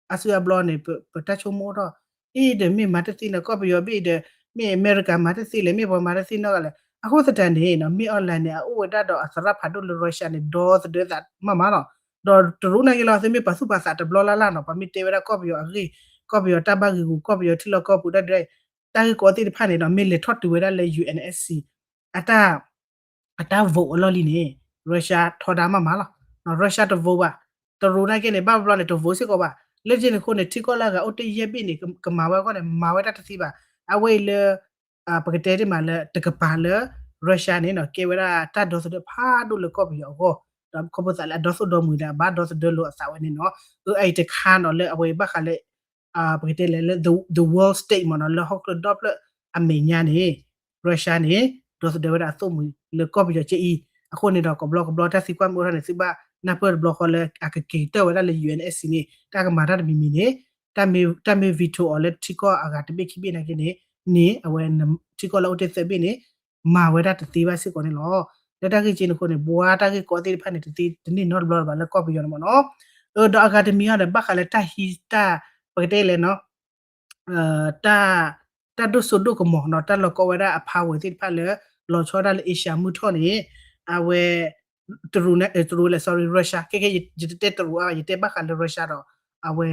အါစုအါဘျီန့ၣ် ပ ပတၢ်ဆိကမိၣ်ထီၣ် အံၤဒီးမ့ၢ်မၤတသ့နီၤ ကီၢ်ပယီၤဘ့ၣ်ဒီး မ့ၢ်အမဲရကၤမၤတသ့လဲၣ် မ့ၢ်ပှၤမၤတသ့နီတဂၤလဲၣ်. အဃိသတးန့ၣ်နီၤ မ့ၢ် online န့ၣ် အအိၣ်ဝဲဒၣ်ဒီးအသရၣ်ဖးဒိၣ်လၢ Russia န့ၣ် ဒီသဒၢသးမးမးလီၤ. ဒီးတရူးနာ်က့လီၤ သုမ့ၢ်ပာ်သူၣ်ပာ်သးတဘျီလၢ်လၢ်နီၤ ပှၤမ့ၢ်တဲဝဲဒၣ်ကီၢ်ပယီၤအဂ့ၢ် ကီၢ်ပယီၤတၢ်ဘၣ်ဂ့ၤဂူာ် ကီၢ်ပယီၤထံလီၢ်ကီၢ်ပူၤတၢ်ဒုး တၢ်ဂ့ၢ်ကီသ့ၣ်တဖၣ်န့ၣ်နီၤ မ့ၢ်လဲၤထီၣ်တုၤဝဲဒၣ်လၢ UNSC အတၢ် အတၢ် vote အလီၢ်လံန့ၣ် Russia ထီဒါမးမးလီၤ. Russia တ vote ဘၣ်. တရူးနာ်က့န့ၣ် ဘၣ်ဘျီန့ၣ် တ vote စ့ၢ်ကီးဘၣ်. လၢယဲၢ်န့ၣ်အဃိန့ၣ် ထံကီၢ်လၢအဂၤအိၣ်တ့ၢ်ယဲၢ်ဘ့ၣ်န့ၣ် ကမၤဝဲအဂီၢ်န့ၣ် မၤဝဲတၢ်တသ့ဘၣ်. အဝဲအံၤလၢ ပကတဲတ့ၢ်မးလၢ တကပၤလၢ Russia န့ၣ်နီၤ ကဲဝဲဒၣ်တၢ်ဒီသဒၢဖးဒိၣ်လၢကီၢ်ပယီၤအဂီၢ်, ဒီးခီဖျိသးလၢအဒီသိၣ်ဒီမုၢ်ဒီး အဘၣ်ဒီသဒၢလိာ်အသးဝဲန့ၣ်နီၤ. အအံၤတခါနီၤ လၢအဝဲဘၣ်ဃးလၢ ပကတဲလဲၣ်လၢ the world stage မ့ၢ်နီၤ လၢဟီၣ်ခိၣ်ဒီဖျၢၣ်အမဲာ်ညါန့ၣ် Russia န့ၣ် ဒီသဒၢဝဲဒၣ်အသိၣ်မှံၤလၢကီၢ်ပယီၤကဲအံၤ, အဃိန့ၣ်ဒီး ကဘျီကဘျီတၢ်သံကွၢ်မ့ၢ်အိၣ်ထီၣ်န့ၣ် သုဘၣ်နၢ်ပၢၢ်တဘျီဃီလၢအကက့ၤကတၢၢ်ဝဲဒၣ်လၢ U N S C န့ၣ် တၢ်ကမၤတၢ်တမံၤမံၤန့ၣ် တၢ်မ့ၢ် veto အီၤလၢထံကီၢ်အဂၤတဘ့ၣ်ခံဘ့ၣ်နာ်က့န့ၣ် န့ၣ် အဝဲထံကီၢ်လၢအိၣ်တ့ၢ်သၢဘ့ၣ်န့ၣ် မၤဝဲဒၣ်တသ့ဘၣ်စ့ၢ်ကီးန့ၣ်လီၤ. လၢတၢ်ဂ့ၢ်က့န့ၣ်အဃိန့ၣ် ဘှါတၢ်ဂ့ၢ်ကီသ့ၣ်တဖၣ်န့ၣ် တသ့တန့ၢ်နီတဘျီလၢၤဘၣ်လၢကီၢ်ပယီၤန့ၣ်မ့ၢ်နီၤ. ဒီးအဂၤတမံၤအံၤဒီး ဘၣ်ဃးလၢတၢ်ဟံးတၢ် ပကတဲလဲၣ်နီၤ တၢ် တၢ်ဒိၣ်စိဒိၣ်ကမီၤနီၤ တၢ်လီၤကီဝဲဒၣ်အ power သ့ၣ်တဖၣ်လၢ လီၤဆီဒၣ်လၢ Asia မုၢ်ထီၣ်န့ၣ် အဝဲ တရူးန့ၣ် တရူးလဲၣ် sorry Russia ခဲခဲ ယတတဲတရူးအါဘၣ် ယတဲဘၣ်ဃးလၢ Russia ဒီး အဝဲ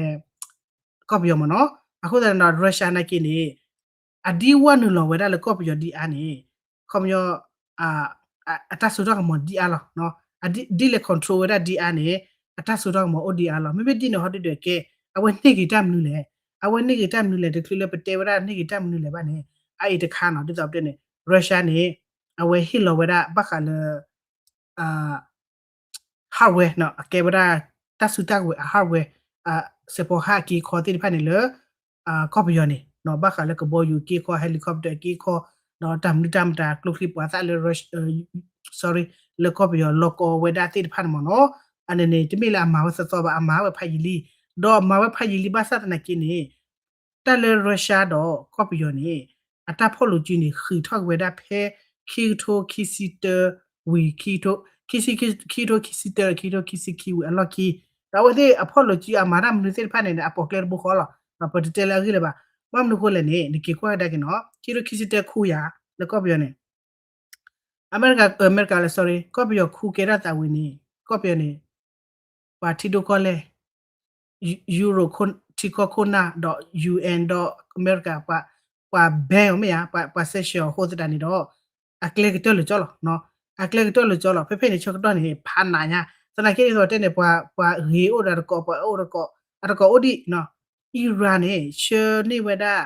ကီၢ်ပယီၤမ့ၢ်နီၤ. အဃိသတးန့ၣ်ဒီး Russia နာ်က့န့ၣ် အဒံးဝဲနုာ်လီၤဝဲဒၣ်လၢကီၢ်ပယီၤဒ်အါန့ၣ် ခီပညီ အတၢ်စိတၢ်ကမီၤဒ်အါလီၤ. ဒ်လဲၣ် control ဝဲဒၣ်ဒ်အါန့ၣ် အတၢ်စိတၢ်ကမီၤအိၣ်ဒ်အါလီၤ. မ့မ့ၢ်ဒ်န့ၣ်ဟီဒုဒီးကဲ အဝဲန့ၢ်က့ၤတၢ်မနုၤလဲၣ်, အဝဲန့ၢ်က့ၤတၢ်မနုၤလဲၣ် တချုးလၢပတဲဝဲဒၣ်န့ၢ်က့ၤတၢ်မနုၤလဲၣ်ဘၣ်န့ၣ် အအံၤတခါနီၤ ဒ်သိးပတဲန့ၣ် Russia န့ၣ် အဝဲဟ့ၣ်လီၤဝဲဒၣ်ဘၣ်ဃးလၢ hardware နီၤ အကဲဝဲဒၣ် တၢ်စုတၢ်ကဝဲၤအ hardware စဲးဖီဟၣ်အက့အခီသ့ၣ်တဖၣ်န့ၣ်လၢ ကီၢ်ပယီၤန့ၣ် ဘၣ်ဃးလၢကဘီယူၤက့အခီ helicopter က့အခီ ဒီးတၢ်မနုၤတၢ်မတၤကျိချံပှၤသၣ်လၢ sorry လၢကီၢ်ပယီၤလီၤကီဝဲဒၣ်သ့ၣ်တဖၣ်န့ၣ်မ့ၢ်နီၤ. အန့ၣ်န့ၣ် တမ့ၢ်လၢအမၤဝဲသီသီဘၣ် အမၤဝဲဖးယံာ်လံ, ဒီးအမၤဝဲဖးယံာ်လံဘၣ်ဆၣ်သနာ်က့န့ၣ် တၢ်လၢ Russia ဒီးကီၢ်ပယီၤန့ၣ် အတၢ်ဖီၣ်လိာ်စုန့ၣ် ဃုထီၣ်က့ၤဝဲဒၣ်ဖဲ ခံကထိခံဆံတၢဝံၤ ခံကထိ ခံဆံ ခံကထိခံဆံတၢ ခံကထိခံဆံခံဝံၤအလီၢ်ခံ, ဒီးအဝဲသ့ၣ်အဖီၣ်လိာ်စုအမၤတၢ်မနုၤသ့ၣ်တဖၣ်န့ၣ် အပိာ်ကျဲတဘိဃီလီၤ. ပတတဲလၢအဂ့ၢ်လၢၤဘၣ်. ဘၣ်မနုၤအဃိလဲၣ်န့ၣ် နက့ၤကွၢ်ကဒါက့ၤနီၤ ခံကထိခံဆံတၢခူယၤ လၢကီၢ်ပယီၤန့ၣ် အမဲရကၤ အမဲရကၤလၢ sorry ကီၢ်ပယီၤခူကဲထီၣ်သးဝံၤန့ၣ် ကီၢ်ပယီၤန့ၣ် ပှၤထံဒိၣ်ကီၢ်လဲၢ် Euro ထံကီၢ်ခိၣ်နၢ်ဒီး U N ဒီးအမဲရကၤ ပှၤ ပှၤ ban အီၤမ့ၢ်ဧါ ပှၤ sanction အီၤအဃိသတးန့ၣ်ဒီး အကျဲကတၢၢ်လၢာ်ကၠီလီၤ. အကျဲကတၢၢ်လၢာ်ကၠီလီၤ. ဖဲဖဲန့ၣ်ဆၢကတီၢ်န့ၣ် ဖးနးညါ သနာ်က့ဒ်သိးတဲန့ၣ် ပှၤ ပှၤဂ့ၤအိၣ်ဒီးတကိး ပှၤအိၣ်တကိး အတကိးအိၣ်ဒံး Iran န့ၣ် ဆှၢန့ၢ်ဝဲဒၣ်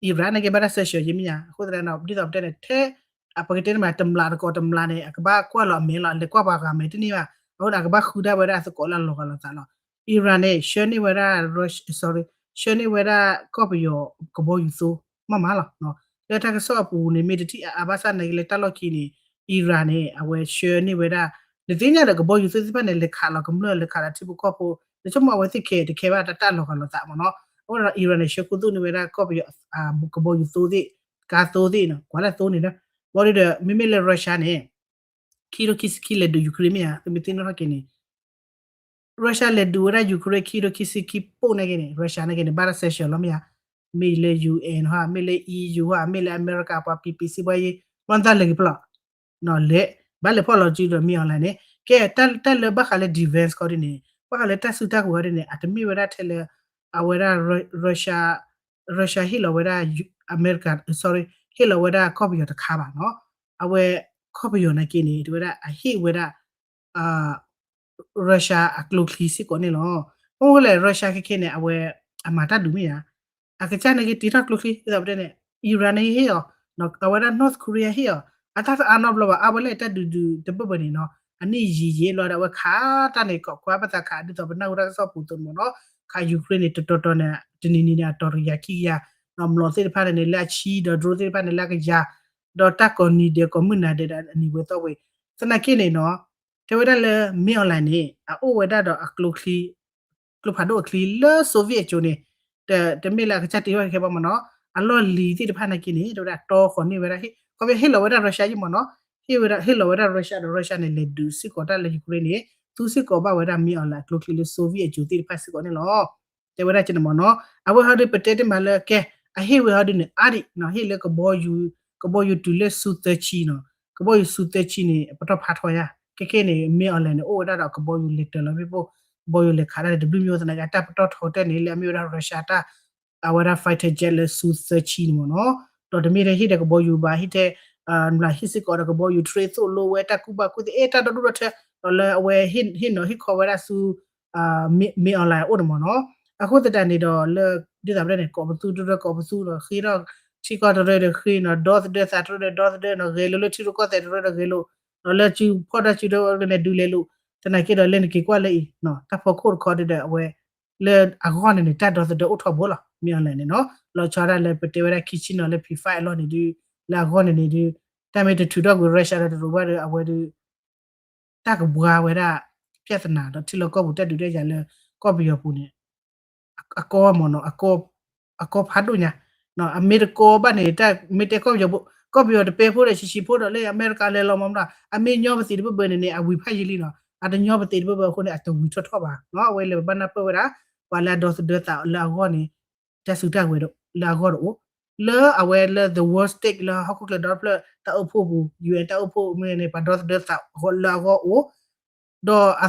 Iran န့ၣ်က့ဘၣ်တၢ် sanction ယမ့ၢ်ဧါ အဃိသတးန့ၣ် ဒ်သိးပတဲန့ၣ် ထဲ ပကတဲန့ၣ်မး တမျးတကိးတမျးန့ၣ် အကဘၣ်ကွၢ်လီၤအမဲာ်လီၤ လဲၤကွၢ်ပှၤဂၤမဲာ်တန့ၢ်ဘၣ်. အဃိန့ၣ် အကဘၣ်ဃုဒၣ်ဝဲဒၣ်အသကိးလၢအလီၤဂာ်လီၤသးလီၤ. Iran န့ၣ် ဆှၢန့ၢ်ဝဲဒၣ် sorry ဆှၢန့ၢ်ဝဲဒၣ်ကီၢ်ပယီၤကဘီယူၤသိ မးမးလီၤ. လၢတၢ်ကစီၣ်အပူၤန့ၣ် မ့ၢ်တထံၣ်အါအါဘၣ်ဆၣ်နာ်က့လၢတၢ်လီၢ်ခံန့ၣ် Iran န့ၣ် အဝဲဆှၢန့ၢ်ဝဲဒၣ် နသ့ၣ်ညါဒီးကဘီယူၤသိသ့ၣ်တဖၣ်န့ၣ် လဲၤခးလီၤကမျၢၢ်လဲၤခးလီၤထံဖိကီၢ်ဖိ လၢဆိကမိၣ်အဝဲသ့ၣ်ခဲတခဲဘၣ်တၢ်လီၤဂာ်လီၤသးမ့ၢ်နီၤ. အဃိဒီး Iran န့ၣ် ဆှၢခူသူၣ်န့ၢ်ဝဲဒၣ်ကီၢ်ပယီၤ ကဘီယူၤသိသ့ၣ် ကါသိသ့ၣ်နီၤ ကွၢ်လၢသိန့ၣ်လီၤ. ဘၣ်ဒီး မ့မ့ၢ်လၢ Russia န့ၣ် ခံကထိခံဆံခံလဲၤဒုး Ukraine မ့ၢ်ဧါ သုမ့ၢ်သ့ၣ်နီၣ်ထီၣ်က့ၤန့ၣ် Russia လဲၤဒုးဝဲဒၣ် Ukraine ခံကထိခံဆံခံပိၢ်နာ်က့န့ၣ် Russia နာ်က့န့ၣ် ဘၣ်တၢ် sanction လီၤမ့ၢ်ဧါ. မ့ၢ်လၢ U N ဟီ မ့ၢ်လၢ E U ဟီ မ့ၢ်လၢအမဲရကၤပှၤ ပံၤပံၤစံးဘှါယံၤ မ့ၢ်တၢ်လဲၤက့ၤပလီၢ် လဲၤ ဘၣ်လဲၤဖီၣ်လီၤစုဒီး မ့ၢ် online န့ၣ် ကဲ တၢ်လၢဘၣ်ဃးလၢ defense ခီဒ်န့ၣ် ဘၣ်ဃးလၢတၢ်စုတၢ်ကဝဲၤဒ်န့ၣ် အတမ့ၢ်ဝဲဒၣ်ထဲလၢ အဝဲဒၣ် Russia Russia ဟ့ၣ်လီၤဝဲဒၣ် အမဲရကၤ sorry ဟ့ၣ်လီၤဝဲဒၣ်ကီၢ်ပယီၤတခါဘၣ်နီၤ. အဝဲကီၢ်ပယီၤနာ်က့န့ၣ် တဝဲဒၣ်အဟ့ၣ်ဝဲဒၣ် Russia အကျိချံစ့ၢ်ကီးန့ၣ်လီၤ. ဘၣ်မနုၤလဲၣ် Russia ခဲခဲန့ၣ် အဝဲ အမၤတၢ်ဒုးမ့ၢ်ဧါ. အကစၢ်န့ၣ်က့ၤတ့ထီၣ်ကျိချံ ဒ်သိးပတဲန့ၣ် Iran န့ၣ်ဟ့ၣ်အီၤ အဝဲဒၣ် North Korea ဟ့ၣ်အီၤ အတၢ်တအါနီတဘျီဘၣ် အါဝဲလၢတၢ်ဒုးဒုးတဘၢၣ်ဘၢၣ်န့ၣ်နီၤ အနံၣ်ယံာ်ယံာ်လီၤဒီး အဝဲခးတၢ်န့ၣ် ကိးကွၢ်ပသးခး ဒ်သိးပနၢ်ဟူတၢ်ကစီၣ်ပူၤသိးမ့ၢ်နီၤ ခး Ukraine န့ၣ် တတီၤတီၤန့ၣ် တနံၤနံၤန့ၣ် အတီၤတကယၤခံကယၤ ဒီးမျိာ်သ့ၣ်တဖၣ်န့ၣ် လၢအဆံ ဒီး drone သ့ၣ်တဖၣ်န့ၣ် လၢအကယၤ ဒီးတၢ်ကိးနံၤဒဲးကိးမုၢ်နၤဒဲးဒီးအနံၤဝဲသီဝဲ သနာ်က့န့ၣ်နီၤ တဲဝဲဒၣ်လၢ မ့ၢ် online န့ၣ် အအိၣ်ဝဲဒၣ်ဒီးအကျိချံ ကျိဖးဒိၣ်အချံလၢ Soviet အစိၤန့ၣ် တမ့ၢ်လၢအကစၢ်တ့ထီၣ်ခဲဘၣ်မ့ၢ်နီၤ အလီၢ်လံၤသ့ၣ်တဖၣ်နာ်က့န့ၣ် တဲဝဲဒၣ်တီဃီၤန့ၢ်ဝဲဒၣ် ခီဖျိဟ့ၣ်လီၤဝဲဒၣ် Russia ယ့ၢ်မ့ၢ်နီၤ ဟ့ၣ်ဝဲဒၣ် ဟ့ၣ်လီၤဝဲဒၣ် Russia ဒီး Russia န့ၣ် လဲၤဒုးစ့ၢ်ကီးတၢ်လၢ Ukraine န့ၣ် သူစ့ၢ်ကီးဘၣ်ဝဲဒၣ် မ့ၢ် online အကျိချံလၢ Soviet အစိၤသ့ၣ်တဖၣ်စ့ၢ်ကီးန့ၣ်လီၤ. တဲဝဲဒၣ်ကန့ၣ်မ့ၢ်နီၤ အဝဲဟီဒုးပတဲတ့ၢ်မးလၢကဲ အဟ့ၣ်ဝဲဟီဒုးန့ၣ် အါဒံးနီၤ ဟ့ၣ်လၢကဘီယူၤ ကဘီယူၤတုၤလၢ Su သၢဆံနီၤ ကဘီယူၤ Su သၢဆံန့ၣ် အပတီၢ်ဖးထီယါ ခဲခဲန့ၣ် မ့ၢ် online န့ၣ် အိၣ်ဝဲဒၣ်ဒီးကဘီယူၤလဲၤတၢၤလီၤမ့ၢ်ပိၢ် ကဘီယူၤလဲၤခးတၢ်န့ၣ် တဘျုးမ့ၢ်သနာ်က့ တၢ်ပတီၢ်ထီတၢၢ်န့ၣ် လၢအမ့ၢ်ဝဲဒၣ် Russia တၢ် အဝဲဒၣ် fighter jet လၢ Su သၢဆံန့ၣ်မ့ၢ်နီၤ ဒီးတမ့ၢ်ထဲဟ့ၣ်ဒီးကဘီယူၤဘၣ် ဟ့ၣ်ထဲ မ့ၢ်ဟ့ၣ်စ့ၢ်ကီးဒီးကဘီယူၤ train သိၣ်လိဝဲတၢ်ကူၣ်ဘၣ်ကူၣ်သ့ အဲၣ်တၢ်ဒီဒူၣ်ဒီထၢ ဒီးလၢအဝဲဟ့ၣ်နီၤ ဟ့ၣ်ခီဝဲဒၣ်ဆူ မ့ၢ် online အအိၣ်န့ၣ်မ့ၢ်နီၤ အဃိသတးန့ၣ်ဒီးလၢ ဒ်သိးပတဲန့ၣ် ကိးပသူတရၢကိးပသူဒီးဃ့ထီၣ် ထံကီၢ်တရၢဒီးဃ့နီၤ, ဒီသဒၢသးတရၢဒီးဒီသဒၢနီၤ, ဂဲၤလိာ်လၢထံရူၢ်ကီၢ်သဲးတရၢဒီးဂဲၤလိာ်, ဒီးလၢစုဖီၣ်တၢ်စုဒီးန့ၣ်ဒုးလဲၤလိာ်, သနာ်က့ဒီးလၢနက့ၤကွၢ်လၢအံၤ တၢ်ဖီခိၣ်တခီဒုဒီးအဝဲ လၢအဂီၢ်န့ၣ်န့ၣ် တၢ်ဒီသဒၢအိၣ်ထီဘိလီၤ, မ့ၢ်အီၤလဲၣ်န့ၣ်နီၤ, လီၤဆီဒၣ်လၢပတဲဝဲဒၣ်ခံဆံနီၤလၢ P five အလီၢ်န့ၣ်ဒုး, လၢအဂီၢ်န့ၣ်န့ၣ်ဒုး, တၢ်မ့ၢ်တထုးထီၣ်ကွံာ် Russia ဒီးတရူးဘၣ်ဒီး အဝဲဒုး တၢ်ကဘှါဝဲဒၣ် ပြဿနာ ဒီးထံလီၢ်ကီၢ်ပူၤတၢ်ဒုးတၢ်ယၤလၢ ကီၢ်ပယီၤပူၤန့ၣ် အကီမ့ၢ်နီၤ, အကီဖးဒိၣ်ညါ, အမ့ၢ်တကီဘၣ်န့ၣ် တၢ်မ့ၢ်တဲကီၢ်ပယီၤဖိ, ကီၢ်ပယီၤတပဲဖိဒီးဆံးဆံးဖိဒီးလၢအမဲရကၤလဲၤလီၤမ့ၢ်နီၤ, အမ့ၢ်ညီပသံးတဘၣ်ဘၣ်န့ၣ်န့ၣ် အဝံၤဖးယံာ်လံနီၤ, အတညီပသံးတဘၣ်ဘၣ်အဃိန့ၣ် အတဝံၤထီၣ်ထီၣ်ဘၣ်နီၤ, အဝဲလၢပဘၣ်နၢ်ပၢၢ်ဝဲဒၣ် ပှၤလၢအဒီသဒၢသးလၢအဂီၢ်န့ၣ် တၢ်စုတၢ်ကဝဲၤလၢအဂီၢ်တအိၣ်, လၢအဝဲလၢ the world stage လၢဟီၣ်ခိၣ်ချၢဒီဖျၢၣ်တၢ်အိၣ်ဖှိၣ်ပူၤ UN တၢ်အိၣ်ဖှိၣ်မ့ၢ်န့ၣ် ပှၤဒီသဒၢသးလၢအဂီၢ်အိၣ်, ဒီးအ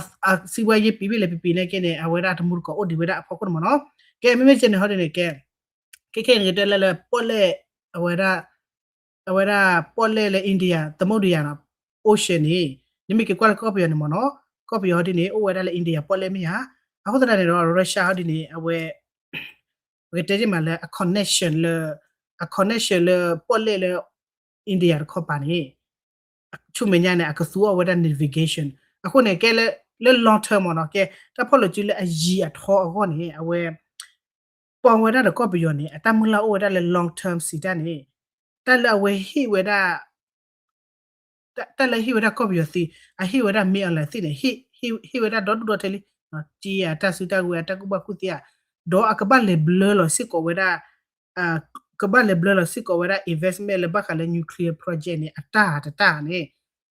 စံးဝဲယဲၢ်ပံၤဘ့ၣ်လဲၣ်ပံၤပံၤန့ၣ်က့န့ၣ် အဝဲဒၣ်တမူတကိးအိၣ်ဒံးဝဲဒၣ်အဖီခိၣ်န့ၣ်မ့ၢ်နီၤ, ကဲမ့မ့ၢ်ကဲန့ၣ်ဟီဒ်န့ၣ် ကဲ ခဲခဲန့ၣ်ကတဲလၢလၢ ပီၣ်လဲၣ် အဝဲဒၣ် အဝဲဒၣ်ပီၣ်လဲၣ်လၢ India သမုဒ္ဒရာနီၤ ocean န့ၣ် နမ့ၢ်က့ၤကွၢ်လၢကီၢ်ပယီၤန့ၣ်မ့ၢ်နီၤ, ကီၢ်ပယီၤဟီဒ်န့ၣ် အိၣ်ဝဲဒၣ်လၢ India ပီၣ်လဲၣ်မ့ၢ်ဧါ, အဃိသတးန့ၣ်ဒီး Russia ဟီဒ်န့ၣ် အဝဲ ပကတဲတ့ၢ်မးလၢအ connection လၢ အ connection လၢပီၣ်လဲၣ်လၢ India တခီပၤန့ၣ် ဆူမဲာ်ညါန့ၣ် အကသူအီၤဝဲဒၣ် navigation အဃိန့ၣ် ကဲလၢ လၢ long term မ့ၢ်နီၤ, ကဲ တၢ်ဖီၣ်လိာ်စုလၢအယံၤအထီအဂီၢ်န့ၣ် အဝဲ ပီၣ်ဝဲဒၣ်ဒီးကီၢ်ပယီၤန့ၣ် အတၢ်မုၢ်လၢ်အိၣ်ဝဲဒၣ်လၢ long term စံးတၢ်န့ၣ် တၢ်လၢအဝဲဟ့ၣ်ဝဲဒၣ် တၢ်လၢဟ့ၣ်ဝဲဒၣ်ကီၢ်ပယီၤသ့, အဟ့ၣ်ဝဲဒၣ်မ့ၢ်အီၤလဲၣ်သ့ၣ်န့ၣ် ဟ့ၣ်ဝဲဒၣ်ဒီဒူၣ်ဒီထၢလံ, က့အတၢ်စုတၢ်ဝဲအတၢ်ကူၣ်ဘၣ်ကူၣ်သ့ဧါ, ဒီးအကဘၣ်လဲၤဘျၢလီၤစ့ၢ်ကီးဝဲဒၣ် ကဘၣ်လဲၤဘျၢလီၤစ့ၢ်ကီးဝဲဒၣ် investment လၢဘၣ်ဃးလၢ nuclear project န့ၣ် အတၢ်တတၢ်န့ၣ်,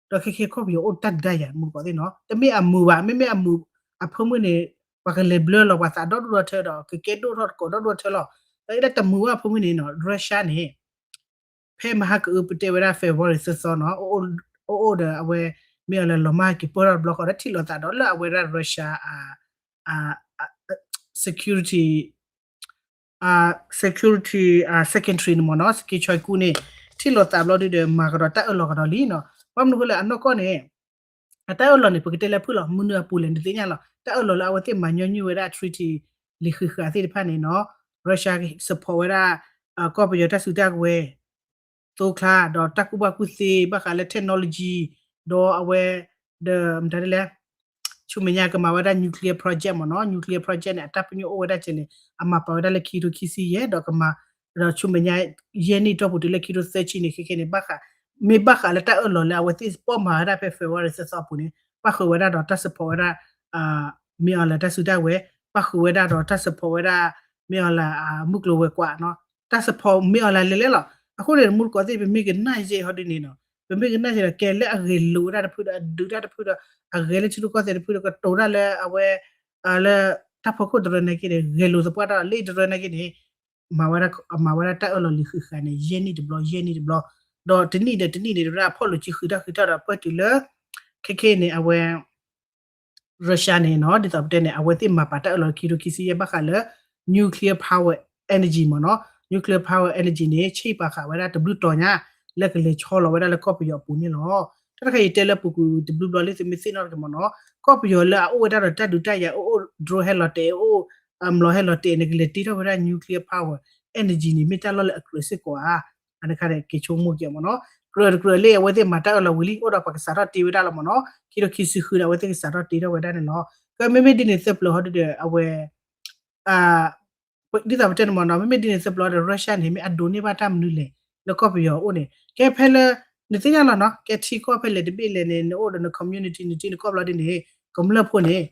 ဒီးခဲခဲကီၢ်ပယီၤအိၣ်တၢ်ဒုးတၢ်ယၤမုၢ်ကီးသ့ၣ်နီၤ, တမ့ၢ်အမုာ်ဘၣ်, မ့မ့ၢ်အမုာ်အဖၢမုၢ်န့ၣ် ပှၤကလဲၤဘျၢလီၤပှၤသးဒီဒူၣ်ဒီထၢဒီး ကကဲဒိၣ်ထီၣ်တကိးဒီဒူၣ်ဒီထၢလီၤ, ဒီးအံၤလၢတမုာ်ဘၣ်အဖၢမုၢ်န့ၣ်နီၤ Russia န့ၣ် ဖဲမဟါကအုပတဲဝဲဒၣ် February သၢသီနီၤ, အိၣ်အိၣ်ဒီးအဝဲ မ့ၢ်အီၤလၢလီၤမၢ်က့ၤပၢၢ်ထီၣ်တဘျီဃီဒီးထံၣ်လိာ်သးဒီးလၢအဝဲဒၣ် Russia အ security security secretary န့ၣ်မ့ၢ်နီၤ Sergei Shoigu န့ၣ် ထံၣ်လိာ်သးဘျီဒုဒီး မၤကဒီးတၢ်အၢၣ်လီၤကဒီးလံနီၤ, ဘၣ်မနုၤအဃိလၢအနီၢ်ကီၢ်န့ၣ် အတၢ်အၢၣ်လီၤန့ၣ် ပကတဲလၢဖုၣ်လီၤ မနုၤအပူၤလဲၣ် နသ့ၣ်ညါလီၤ, တၢ်အၢၣ်လီၤလၢအဝဲသ့ၣ်မၤညီနုၢ်ဝဲဒၣ် treaty လံာ်ဃံးဃာ်သ့ၣ်တဖၣ်န့ၣ်နီၤ Russia support ဝဲဒၣ် ကီၢ်ပယီၤတၢ်စုတၢ်ကဝဲၤ သိချါ ဒီးတၢ်ကူၣ်ဘၣ်ကူၣ်သ့ဘၣ်ဃးလၢ technology ဒီးအဝဲ ဒီးမတၤဒ်လဲၣ် ဆူမဲာ်ညါကမၤဝဲဒၣ် nuclear project မ့ၢ်နီၤ nuclear project န့ၣ် အတၢ်ပညိၣ်အိၣ်ဝဲဒၣ်ကဲန့ၣ် အမၤပာ်ဝဲဒၣ်လၢခံကထိခံဆံယဲၢ် ဒီးကမၤ ဒီးဆူမဲာ်ညါ ယဲၢ်နံၣ်တီၢ်ပူၤတုၤလၢခံကထိသၢဆံန့ၣ် ခဲခဲန့ၣ် ဘၣ်ဃး မ့ၢ်ဘၣ်ဃးလၢတၢ်အၢၣ်လီၤလၢအဝဲသ့ၣ် ပီၣ်မၤဝဲဒၣ်ဖဲ February သၢသီအပူၤန့ၣ် ပၣ်ဃုာ်ဝဲဒၣ်ဒီးတၢ် support ဝဲဒၣ် မ့ၢ်အီၤလၢတၢ်စုတၢ်ဝဲၤ ပၣ်ဃုာ်ဝဲဒၣ်ဒီးတၢ် support ဝဲဒၣ် မ့ၢ်အီၤလၢ မုၢ်ကျိၤဝဲၤကွာ်နီၤ တၢ် support မ့ၢ်အီၤလၢလဲၤလဲၤလီၤ. အဃိန့ၣ် မူတကိးသ့ၣ် ပမ့ၢ်ကနၣ်ယဲၢ်ဟီဒ်န့ၣ်နီၤ ပမ့ၢ်ကနၣ်ယဲၢ်ဒီး ကဲလၢအဂဲၤလိာ်ဝဲဒၣ်တဖုဒီး အဒုးတၢ်တဖုဒီး အဂဲၤလၢထံရူၢ်ကီၢ်သဲးတဖုဒီး ကတိၤတၢ်လၢအဝဲ လၢ တၢ်ဖီခိၣ်တရၢနာ်က့န့ၣ် ဂဲၤလိာ်သပှၢ်တၢ်လၢတရၢနာ်က့န့ၣ် မၤဝဲဒၣ် မၤဝဲဒၣ်တၢ်အၢၣ်လီၤလံာ်ဃံးဃာ်န့ၣ် ယဲၢ်နံၣ်တဘျီ ယဲၢ်နံၣ်တဘျီ ဒီးတနံၣ်ဒီးတနံၣ်န့ၣ် ဝဲဒၣ်ဖီၣ်လိာ်စုဃုာ်တၢ်ဃုာ်တၢ်ဒီးပှဲၤတုၤလၢ ခဲခဲန့ၣ် အဝဲ Russia န့ၣ်နီၤ ဒ်သိးပတဲန့ၣ် အဝဲသ့ၣ်မၤပာ်တၢ်အၢၣ်လီၤခံကထိခံဆံယဲၢ်ဘၣ်ဃးလၢ nuclear power energy မ့ၢ်နီၤ nuclear power energy န့ၣ် ဆ့ၣ်ပာ်ဃာ်ဝဲဒၣ်တဘျုးတီၤညါ လၢကလဲၤဆီလီၤဝဲဒၣ်လၢကီၢ်ပယီၤအပူၤန့ၣ်လီၤ. တၢ်တခါအံၤတဲလၢပူၤကွံာ်တဘျုးဘျီလၢသုမ့ၢ်သ့ၣ်နီၣ်တက့ၢ်မ့ၢ်နီၤ ကီၢ်ပယီၤလၢအအိၣ်ဝဲဒၣ်ဒီးတၢ်ဒုးတၢ်ယၤ အိၣ်အိၣ် drone ဟဲလီၤတဲာ် အိၣ် အမျိာ်ဟဲလီၤတဲာ်န့ၣ် ကလဲၤတ့ထီၣ်ဝဲဒၣ် nuclear power energy န့ၣ် မ့ၢ်တၢ်လီၢ်လၢအကြၢးစ့ၢ်ကီးဧါ အတခါန့ၣ် က့ၤဆိကမိၣ်က့ၤမ့ၢ်နီၤ ကြၢးတကြၢးလၢအဝဲသ့ၣ်မၤတၢ်အၢၣ်လီၤဝံၤလံ အိၣ်ဒီးပှၤကစးထီၣ်တ့ဝဲဒၣ်လီၤမ့ၢ်နီၤ ခံကထိခံဆံဃုဒီး အဝဲသ့ၣ်ကစးထီၣ်တ့ထီၣ်ဝဲဒၣ်န့ၣ်လီၤ. ကဲမ့မ့ၢ်ဒ်န့ၣ်သၢပျၢၤဟီဒုဒီး အဝဲ ဒ်သိးပတဲန့ၣ်မ့ၢ်နီၤ မ့မ့ၢ်ဒ်န့ၣ်သၢပျၢၤဒီး Russia န့ၣ် မ့ၢ်အဒိးန့ၢ်ဘၣ်တၢ်မနုၤလဲၣ် လၢကီၢ်ပယီၤအအိၣ်န့ၣ် ကဲဖဲလၢ နသ့ၣ်ညါလီၤနီၤ ကဲထံကီၢ်ဖဲလဲၣ်တဘ့ၣ်လဲၣ်န့ၣ် နအိၣ်ဒီးန community နထံနကီၢ်ဘျီဒ်န့ၣ် ကမျၢၢ်ဖိန့ၣ်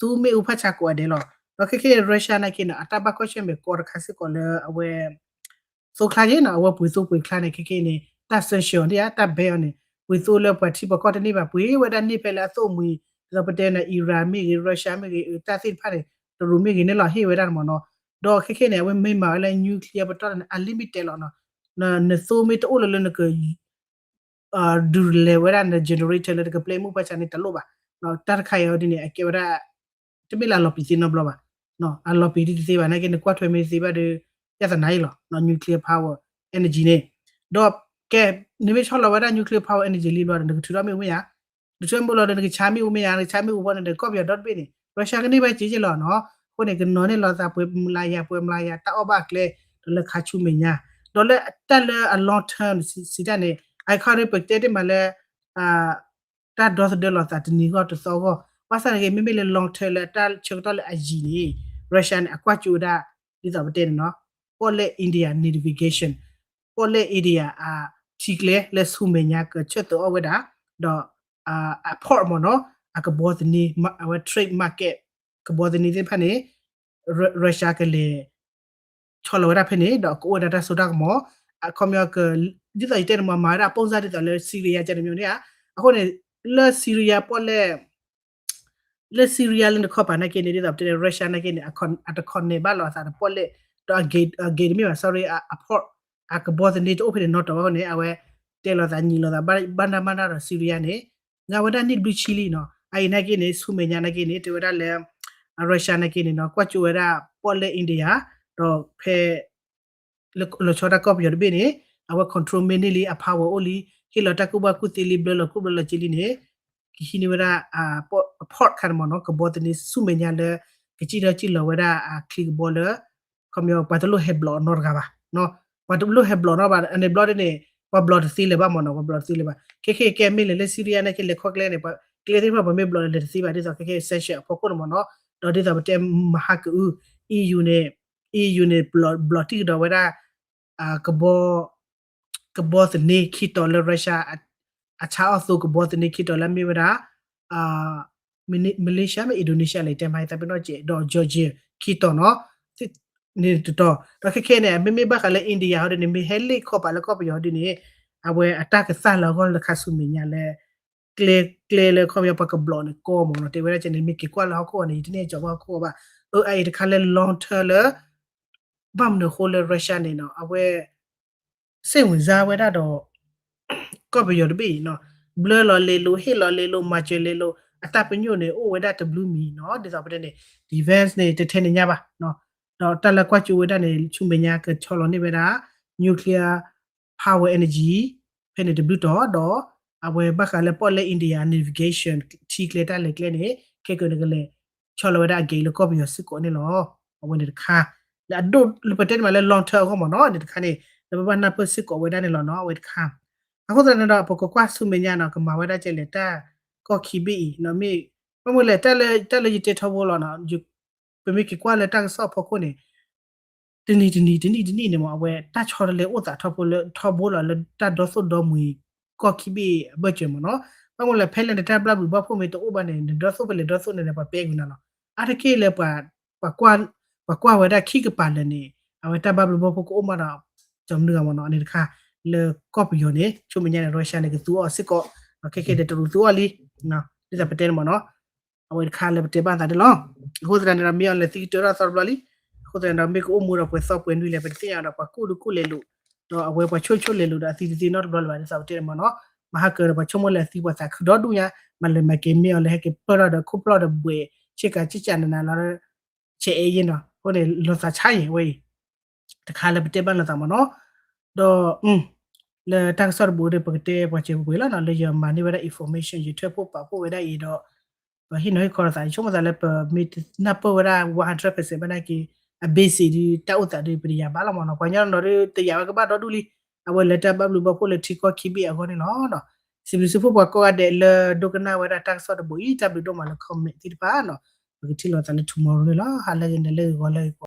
သူမ့ၣ်အူဖးဆါကိးဂၤဒဲးလီၤ. ဒီးခဲခဲ Russia နာ်က့န့ၣ် အတၢ်ဘၣ်ကွၢ်ဆၢၣ်မဲာ်ကီတခါစ့ၢ်ကီးလၢအဝဲ သိချါက့နီၤ အဝဲပှ့ၤသိပှ့ၤချါန့ၣ် ခဲခဲန့ၣ် တၢ် sanction ဒ်ဧါ တၢ် ban အီၤန့ၣ် ပှ့ၤသိလၢပှၤထံပှၤကီၢ်တန့ၢ်ဘၣ် ပှ့ၤဝဲဒၣ်န့ၢ်ဖဲလၢအသိၣ်မှံၤ ဒ်သိးပတဲန့ၣ် Iran မ့ၢ်ဂ့ၤ Russia မ့ၢ်ဂ့ၤ တၢ်သ့ၣ်တဖၣ်န့ၣ် တရူးမ့ၢ်ဂ့ၤန့ၣ်လီၤ ဟ့ၣ်ဝဲဒၣ်မ့ၢ်နီၤ. ဒီးခဲခဲန့ၣ် အဝဲမ့ၢ်မၤဝဲလၢ nuclear ပတီၢ်န့ၣ် unlimited လီၤနီၤ. နသိမ့ၢ်တအိၣ်လၢၤလၢနက ဒုးလဲၤဝဲဒၣ်န generator လၢနကပျဲမ့ၣ်အူဖးဆါန့ၣ်တလိၣ်ဘၣ်. တၢ်တခါအံၤအီၤဒ်န့ၣ် အကဲဝဲဒၣ် တမ့ၢ်လၢအလီၤပံာ်သ့နီတဘျီဘၣ်. အလီၤပံာ်ဒ်တသ့ဘၣ် နာ်က့နကွၢ်ထွဲမ့ၢ်တသ့ဘၣ်ဒီး ပြဿနာအံၤလီၤ nuclear power energy န့ၣ်. ဒီးကဲ နမ့ၢ်ဆီလီၤဝဲဒၣ် nuclear power energy လံဘျီဒီး နကထုးထီၣ်မ့ၣ်အူမ့ၢ်ဧါ. နထုးထီၣ်မ့ၣ်အူလီၤဒီး နကဆါမ့ၣ်အူမ့ၢ်ဧါ နကဆါမ့ၣ်အူဘျီန့ၣ်ဒီး ကီၢ်ပယီၤဒီတဘ့ၣ်န့ၣ် Russia ကန့ၢ်ဘၣ်စ့က့လီၤနီၤ. အဃိန့ၣ် ကနီၤန့ၢ်လီၤသးပှဲၤမျးယၤ ပှဲၤမျးယၤ တၢ်အီၣ်ဘၣ်အကျဲ ဒီးလၢခါဆူမဲာ်ညါ ဒီးလၢတၢ်လၢအ long term စံးတၢ်န့ၣ် အခီဒီးပတဲတ့ၢ်မးလၢ တၢ်ဒီသဒၢလိာ်သးတနံၤဂီၢ်တသီဂီၢ် ဘၣ်ဆၣ်န့ၣ်က့ မ့မ့ၢ်လၢ long term လၢတၢ်ဆၢကတီၢ်လၢအယံၤန့ၣ် Russia န့ၣ် အကွၢ်ကၠိဝဲဒၣ် ဒ်သိးပတဲန့ၣ်နီၤ ပီၣ်လဲၣ် India navigation ပီၣ်လဲၣ် India အထံကျဲလၢဆူမဲာ်ညါကဆၢသၢအီၣ်ဝဲဒၣ် ဒီး အ port မ့ၢ်နီၤ အကဘီသန့ အဝဲ trade market ကဘီသန့သ့ၣ်တဖၣ်န့ၣ် Russia ကလဲၤ ဆီလီၤဝဲဒၣ်ဖဲန့ၣ် ဒီးကအိၣ်ဝဲဒၣ်တၢ်စိတၢ်ကမီၤ အခီပညီ ဒ်သိးယတဲန့ၣ်မ့ၢ် မၤဝဲဒၣ် ပုံစံ ဒ်သိးလၢ Syria ကန့ၣ်မ့ၢ်န့ၣ်ဧါ အဃိန့ၣ် လၢ Syria ပီၣ်လဲၣ် လၢ Syria လၢနခီပၤနာ်က့န့ၣ် ဒ်သိးပတဲန့ၣ် Russia နာ်က့န့ၣ် အတ connect ဘၣ်လိာ်အသးဒီးပီၣ်လဲၣ် ဒီးအ gate တမ့ၢ်ဘၣ် sorry အ port အကဘီသန့တအိၣ်ဖဲန့ၣ်နီတတီၤဘၣ်အဃိန့ၣ် အဝဲတဲလိာ်သးညံးလိာ်သး ဘၣ်နၢ်ဘၣ်နၢ်ဒီး Syria န့ၣ် ငါဝဲဒၣ်နံၣ်တဘျုးဆံလံနီၤ အအံၤနာ်က့န့ၣ် ဆူမဲာ်ညါနာ်က့န့ၣ် တဲဝဲဒၣ်လၢ Russia နာ်က့န့ၣ်နီၤ ကွၢ်ကၠိဝဲဒၣ်ပီၣ်လဲၣ် India ဒီးဖဲ လၢလီၤဆီဒၣ်ကီၢ်ပယီၤတဘ့ၣ်န့ၣ် အဝဲ control မ့ၢ်န့ၢ်လံ အ power အိၣ်လံ ဟ့ၣ်လီၤတၢ်ကူၣ်ဘၣ်ကူၣ်သ့လံ ဘျၢလီၤကျိၣ်ဘျၢလီၤစ့လံန့ၣ် ကဟံးန့ၢ်ဝဲဒၣ် အ port ခါန့ၣ်မ့ၢ်နီၤ ကဘီသန့ဆူမဲာ်ညါလၢ ကစံၣ်ထီၣ်စံၣ်လီၤဝဲဒၣ်အချံကဘီလၢ ခီပညီ ပှၤတလိၣ်ဟဲဘျီးနီတဂၤဘၣ် ပှၤတလိၣ်ဟဲဘျီးနီတဘၣ် အန့ၣ်ဘျီဒ်န့ၣ် ပှၤဘျီးတသ့လၢၤဘၣ်မ့ၢ်နီၤ ပှၤဘျီးတသ့လၢၤဘၣ် ခဲခဲကဲမ့ၢ်လဲၣ်လၢ Syria နာ်က့လဲၤခီကျဲန့ၣ် ကျဲသ့ၣ်တဖၣ်ပှၤမ့ၢ်ဘျီးလဲၤတသ့ဘၣ် ဒ်သိးခဲခဲ sanction အဖီခိၣ်န့ၣ်မ့ၢ်နီၤ ဒီးဒ်သိးပတဲမဟါကအု EU န့ၣ် EU န့ၣ် ဘျီးတံၢ်ကဒီးဝဲဒၣ် ကဘီ ကဘီသန့ခံတီၤလၢ Russia အဆါအီၣ်သိကဘီသန့ခံတီၤလၢမ့ၢ်ဝဲဒၣ် Malaysia မ့ၢ် Indonesia လဲၣ် တဲမဟါသးပ့ၤနီၣ်စဲး ဒီး Georgia ခံတီၤနီၤ န့ၣ်တတီၤ ဒီးခဲခဲန့ၣ် မ့မ့ၢ်ဘၣ်ဃးလၢ India ဟီဒ်န့ၣ် မ့ၢ်ဟဲလ့ၣ်ခီပၤလၢကီၢ်ပယီၤဒ်န့ၣ် အဝဲအတၢ်ကသၣ်လၢအဂီၢ်လၢခါဆူမဲာ်ညါလၢ ကျဲ ကျဲလၢခီပညီပှၤကဘျီးန့ၣ်ကီမ့ၢ်နီၤ တဲဝဲဒၣ်ကဲန့ၣ် မ့ၢ်က့ၤကွၢ်လၢဟီၣ်ခိၣ်အီၤန့ၣ် ယတန့ၢ်ကီဘၣ်ဟီၣ်ခိၣ်အီၤဘၣ် အအံၤတခါလၢ long term လၢ ဘၣ်မနုၤအဃိလၢ Russia န့ၣ်နီၤ အဝဲ စိတ်ဝင်စားဝဲဒၣ်ဒီး ကီၢ်ပယီၤတဘ့ၣ်အံၤနီၤ ဘျၢလီၤလဲၤလိၤ ဟ့ၣ်လီၤလဲၤလိၤ မၤစၢၤလဲၤလိၤ အတၢ်ပညိၣ်န့ၣ် အိၣ်ဝဲဒၣ်တဘျုးမံၤနီၤ ဒ်သိးပတဲန့ၣ် defense န့ၣ် တထဲန့ၣ်ညါဘၣ် ဒီးတၢ်လၢကွၢ်ကၠိဝဲဒၣ်န့ၣ် ဆူမဲာ်ညါကဆီလီၤန့ၢ်ဝဲဒၣ် nuclear power energy ဖဲန့ၣ်တဘျုးတီၤ ဒီးအဝဲဘၣ်ဃးလၢပီၣ်လဲၣ် India navigation ထံကျဲတၢ်လဲၤကျဲန့ၣ် ခဲကနံၣ်ကလဲၤ ဆီလီၤဝဲဒၣ်အကဲလၢကီၢ်ပယီၤစ့ၢ်ကီးန့ၣ်လီၤ. အဝဲန့ၣ်တခါ လၢအဒိၣ်လၢပတဲန့ၣ်မးလၢ long term အဂီၢ်မ့ၢ်နီၤ န့ၣ်တခါန့ၣ် လၢပဘၣ်နၢ်ပၢၢ်စ့ၢ်ကီးဝဲဒၣ်န့ၣ်လီၤနီၤ အဝဲတခါ အဃိသတးန့ၣ်ဒီး ပကကွၢ်ဆူမဲာ်ညါနီၤ ကမၤဝဲဒၣ်ကဲလဲၣ်တၢ်ကီၢ်ခံဘ့ၣ်အံၤနီၤ မ့ၢ် ဘၣ်မနုၤလဲၣ် တၢ်လၢယတဲထီဘိလီၤနီၤ ပမ့ၢ်က့ၤကွၢ်လၢတၢ်ကစီၣ်အဖီခိၣ်န့ၣ် တနံၤတနံၤ တနံၣ်တနံၣ်န့ၣ်မ့ၢ် အဝဲတၢ်ဆီတလဲအိၣ်သးထီဘိလီၤ ထီဘိလီၤလၢတၢ်ဒီသိၣ်ဒီမှံၤကီၢ်ခံဘ့ၣ်အဘၢၣ်စၢၤမ့ၢ်နီၤ ဘၣ်မနုၤလဲၣ် ဖဲလၢနတၢ်ဘၣ်ဘျုးဘၣ်ဖှိၣ်မ့ၢ်တအိၣ်ဘၣ်န့ၣ် နဒီသိၣ်ဖဲလဲၣ်ဒီသိၣ်န့ၣ် ပှၤပဲကွံာ်နၤလီၤ အါတက့ၢ်လၢ ပှၤကွၢ်ဝဲဒၣ်ခံကပၤလၢာ်န့ၣ် အဝဲတၢ်ဘၣ်ဘျုးဘၣ်ဖှိၣ်ကအိၣ်မးဒီး ကၠီမနုၤဂၤမ့ၢ်နီၤ အန့ၣ်တခါ လၢကီၢ်ပယီၤန့ၣ် ဆိမဲာ်ညါန့ၣ် Russia န့ၣ် ကသူအီၤစ့ၢ်ကီး ခဲခဲဒီးတရူးသူအီၤလံ ဒ်သိးပတဲန့ၣ်မ့ၢ်နီၤ အဝဲတခါလၢပတဲဘၣ်သးန့ၣ်လီၤ အဃိသတးန့ၣ်ဒီး မ့ၢ်အီၤလဲၤသံကတၢၢ်ထီၣ်သီတဘျီလံ အဃိသတးန့ၣ်ဒီး မ့ၢ်ကအိၣ်မူဒီးပှဲၤသီပှဲၤနွံလဲၣ် ပတသ့ၣ်ညါဒီး ပှၤကူၣ်ဒုကူၣ်လဲၤလိာ် ဒီးအဝဲပှၤဆိၣ်ဆိၣ်လဲၤလိာ်ဒီးအသံတသ့နီတဘျီလၢၤဘၣ် ဒ်သိးပတဲန့ၣ်မ့ၢ်နီၤ မဟါကၢၤဒီးပှၤဆိကမိၣ်လၢအသံပှၤသးခုဒီဒူၣ်ညါ မၤလဲၤမၤက့ၤမ့ၢ်အီၤလၢဟဲက့ၤပၢၢ်ထီၣ်ဒီးခိၣ်ဖျီၣ်ဒီးဘှဲး ဆ့ကၤဆ့ကၤနးနးလီၤ ဆဲးအဲၣ်ယဲၢ်နီၤ အဃိန့ၣ် လီၤသးဆါယဲၢ်ဝဲအံၤ တခါလၢပတဲဘၣ်လိာ်သးမ့ၢ်နီၤ ဒီး လၢတၢ်ကစီၣ်တဘိဒီး ပကတဲပှၤစဲးပှဲၤပှဲၤလီၤနီၤ လၢယမၤန့ၢ်ဝဲဒၣ် information ယထၢဖှိၣ်ပာ်ဖှိၣ်ဝဲဒၣ်အံၤဒီး ပဟ့ၣ်နီၤဟ့ၣ်ခီလိာ်သး ယဆိကမိၣ်သးလၢပမ့ၢ်တနၢ်ပၢၢ်ဝဲဒၣ် one hundred percent ဘၣ်နာ်က့ အ basic ဒီး တၢ်အိၣ်သးဒီး ပတယာ်ဘၣ်လီၤမ့ၢ်နီၤ ပှၤကညီနီၤဒီး တယာ်ဝဲကဘၣ်ဒီဒူၣ်လံ အဝဲလၢတၢ်ဘၣ်ဘျုးဘၣ်ဖှိၣ်လၢထံကီၢ်ခံဘ့ၣ်အဂီၢ်န့ၣ်လီၤ. စံးဘျုးစံးဖှိၣ်ပှၤကိးဂၤဒဲးလၢဒိကနၣ်ဝဲဒၣ်တၢ်ကစီၣ်တဘိအံၤ တၢ်ဘျုးဒိၣ်မးလၢ comment သ့ၣ်တဖၣ်နီၤ ပကထံၣ်လိာ်သးလၢ tomorrow န့ၣ်လီၤ. ဟါလၢဂ့ၤ နၤလၢဂ့ၤ ဂီၤလၢဂ့ၤ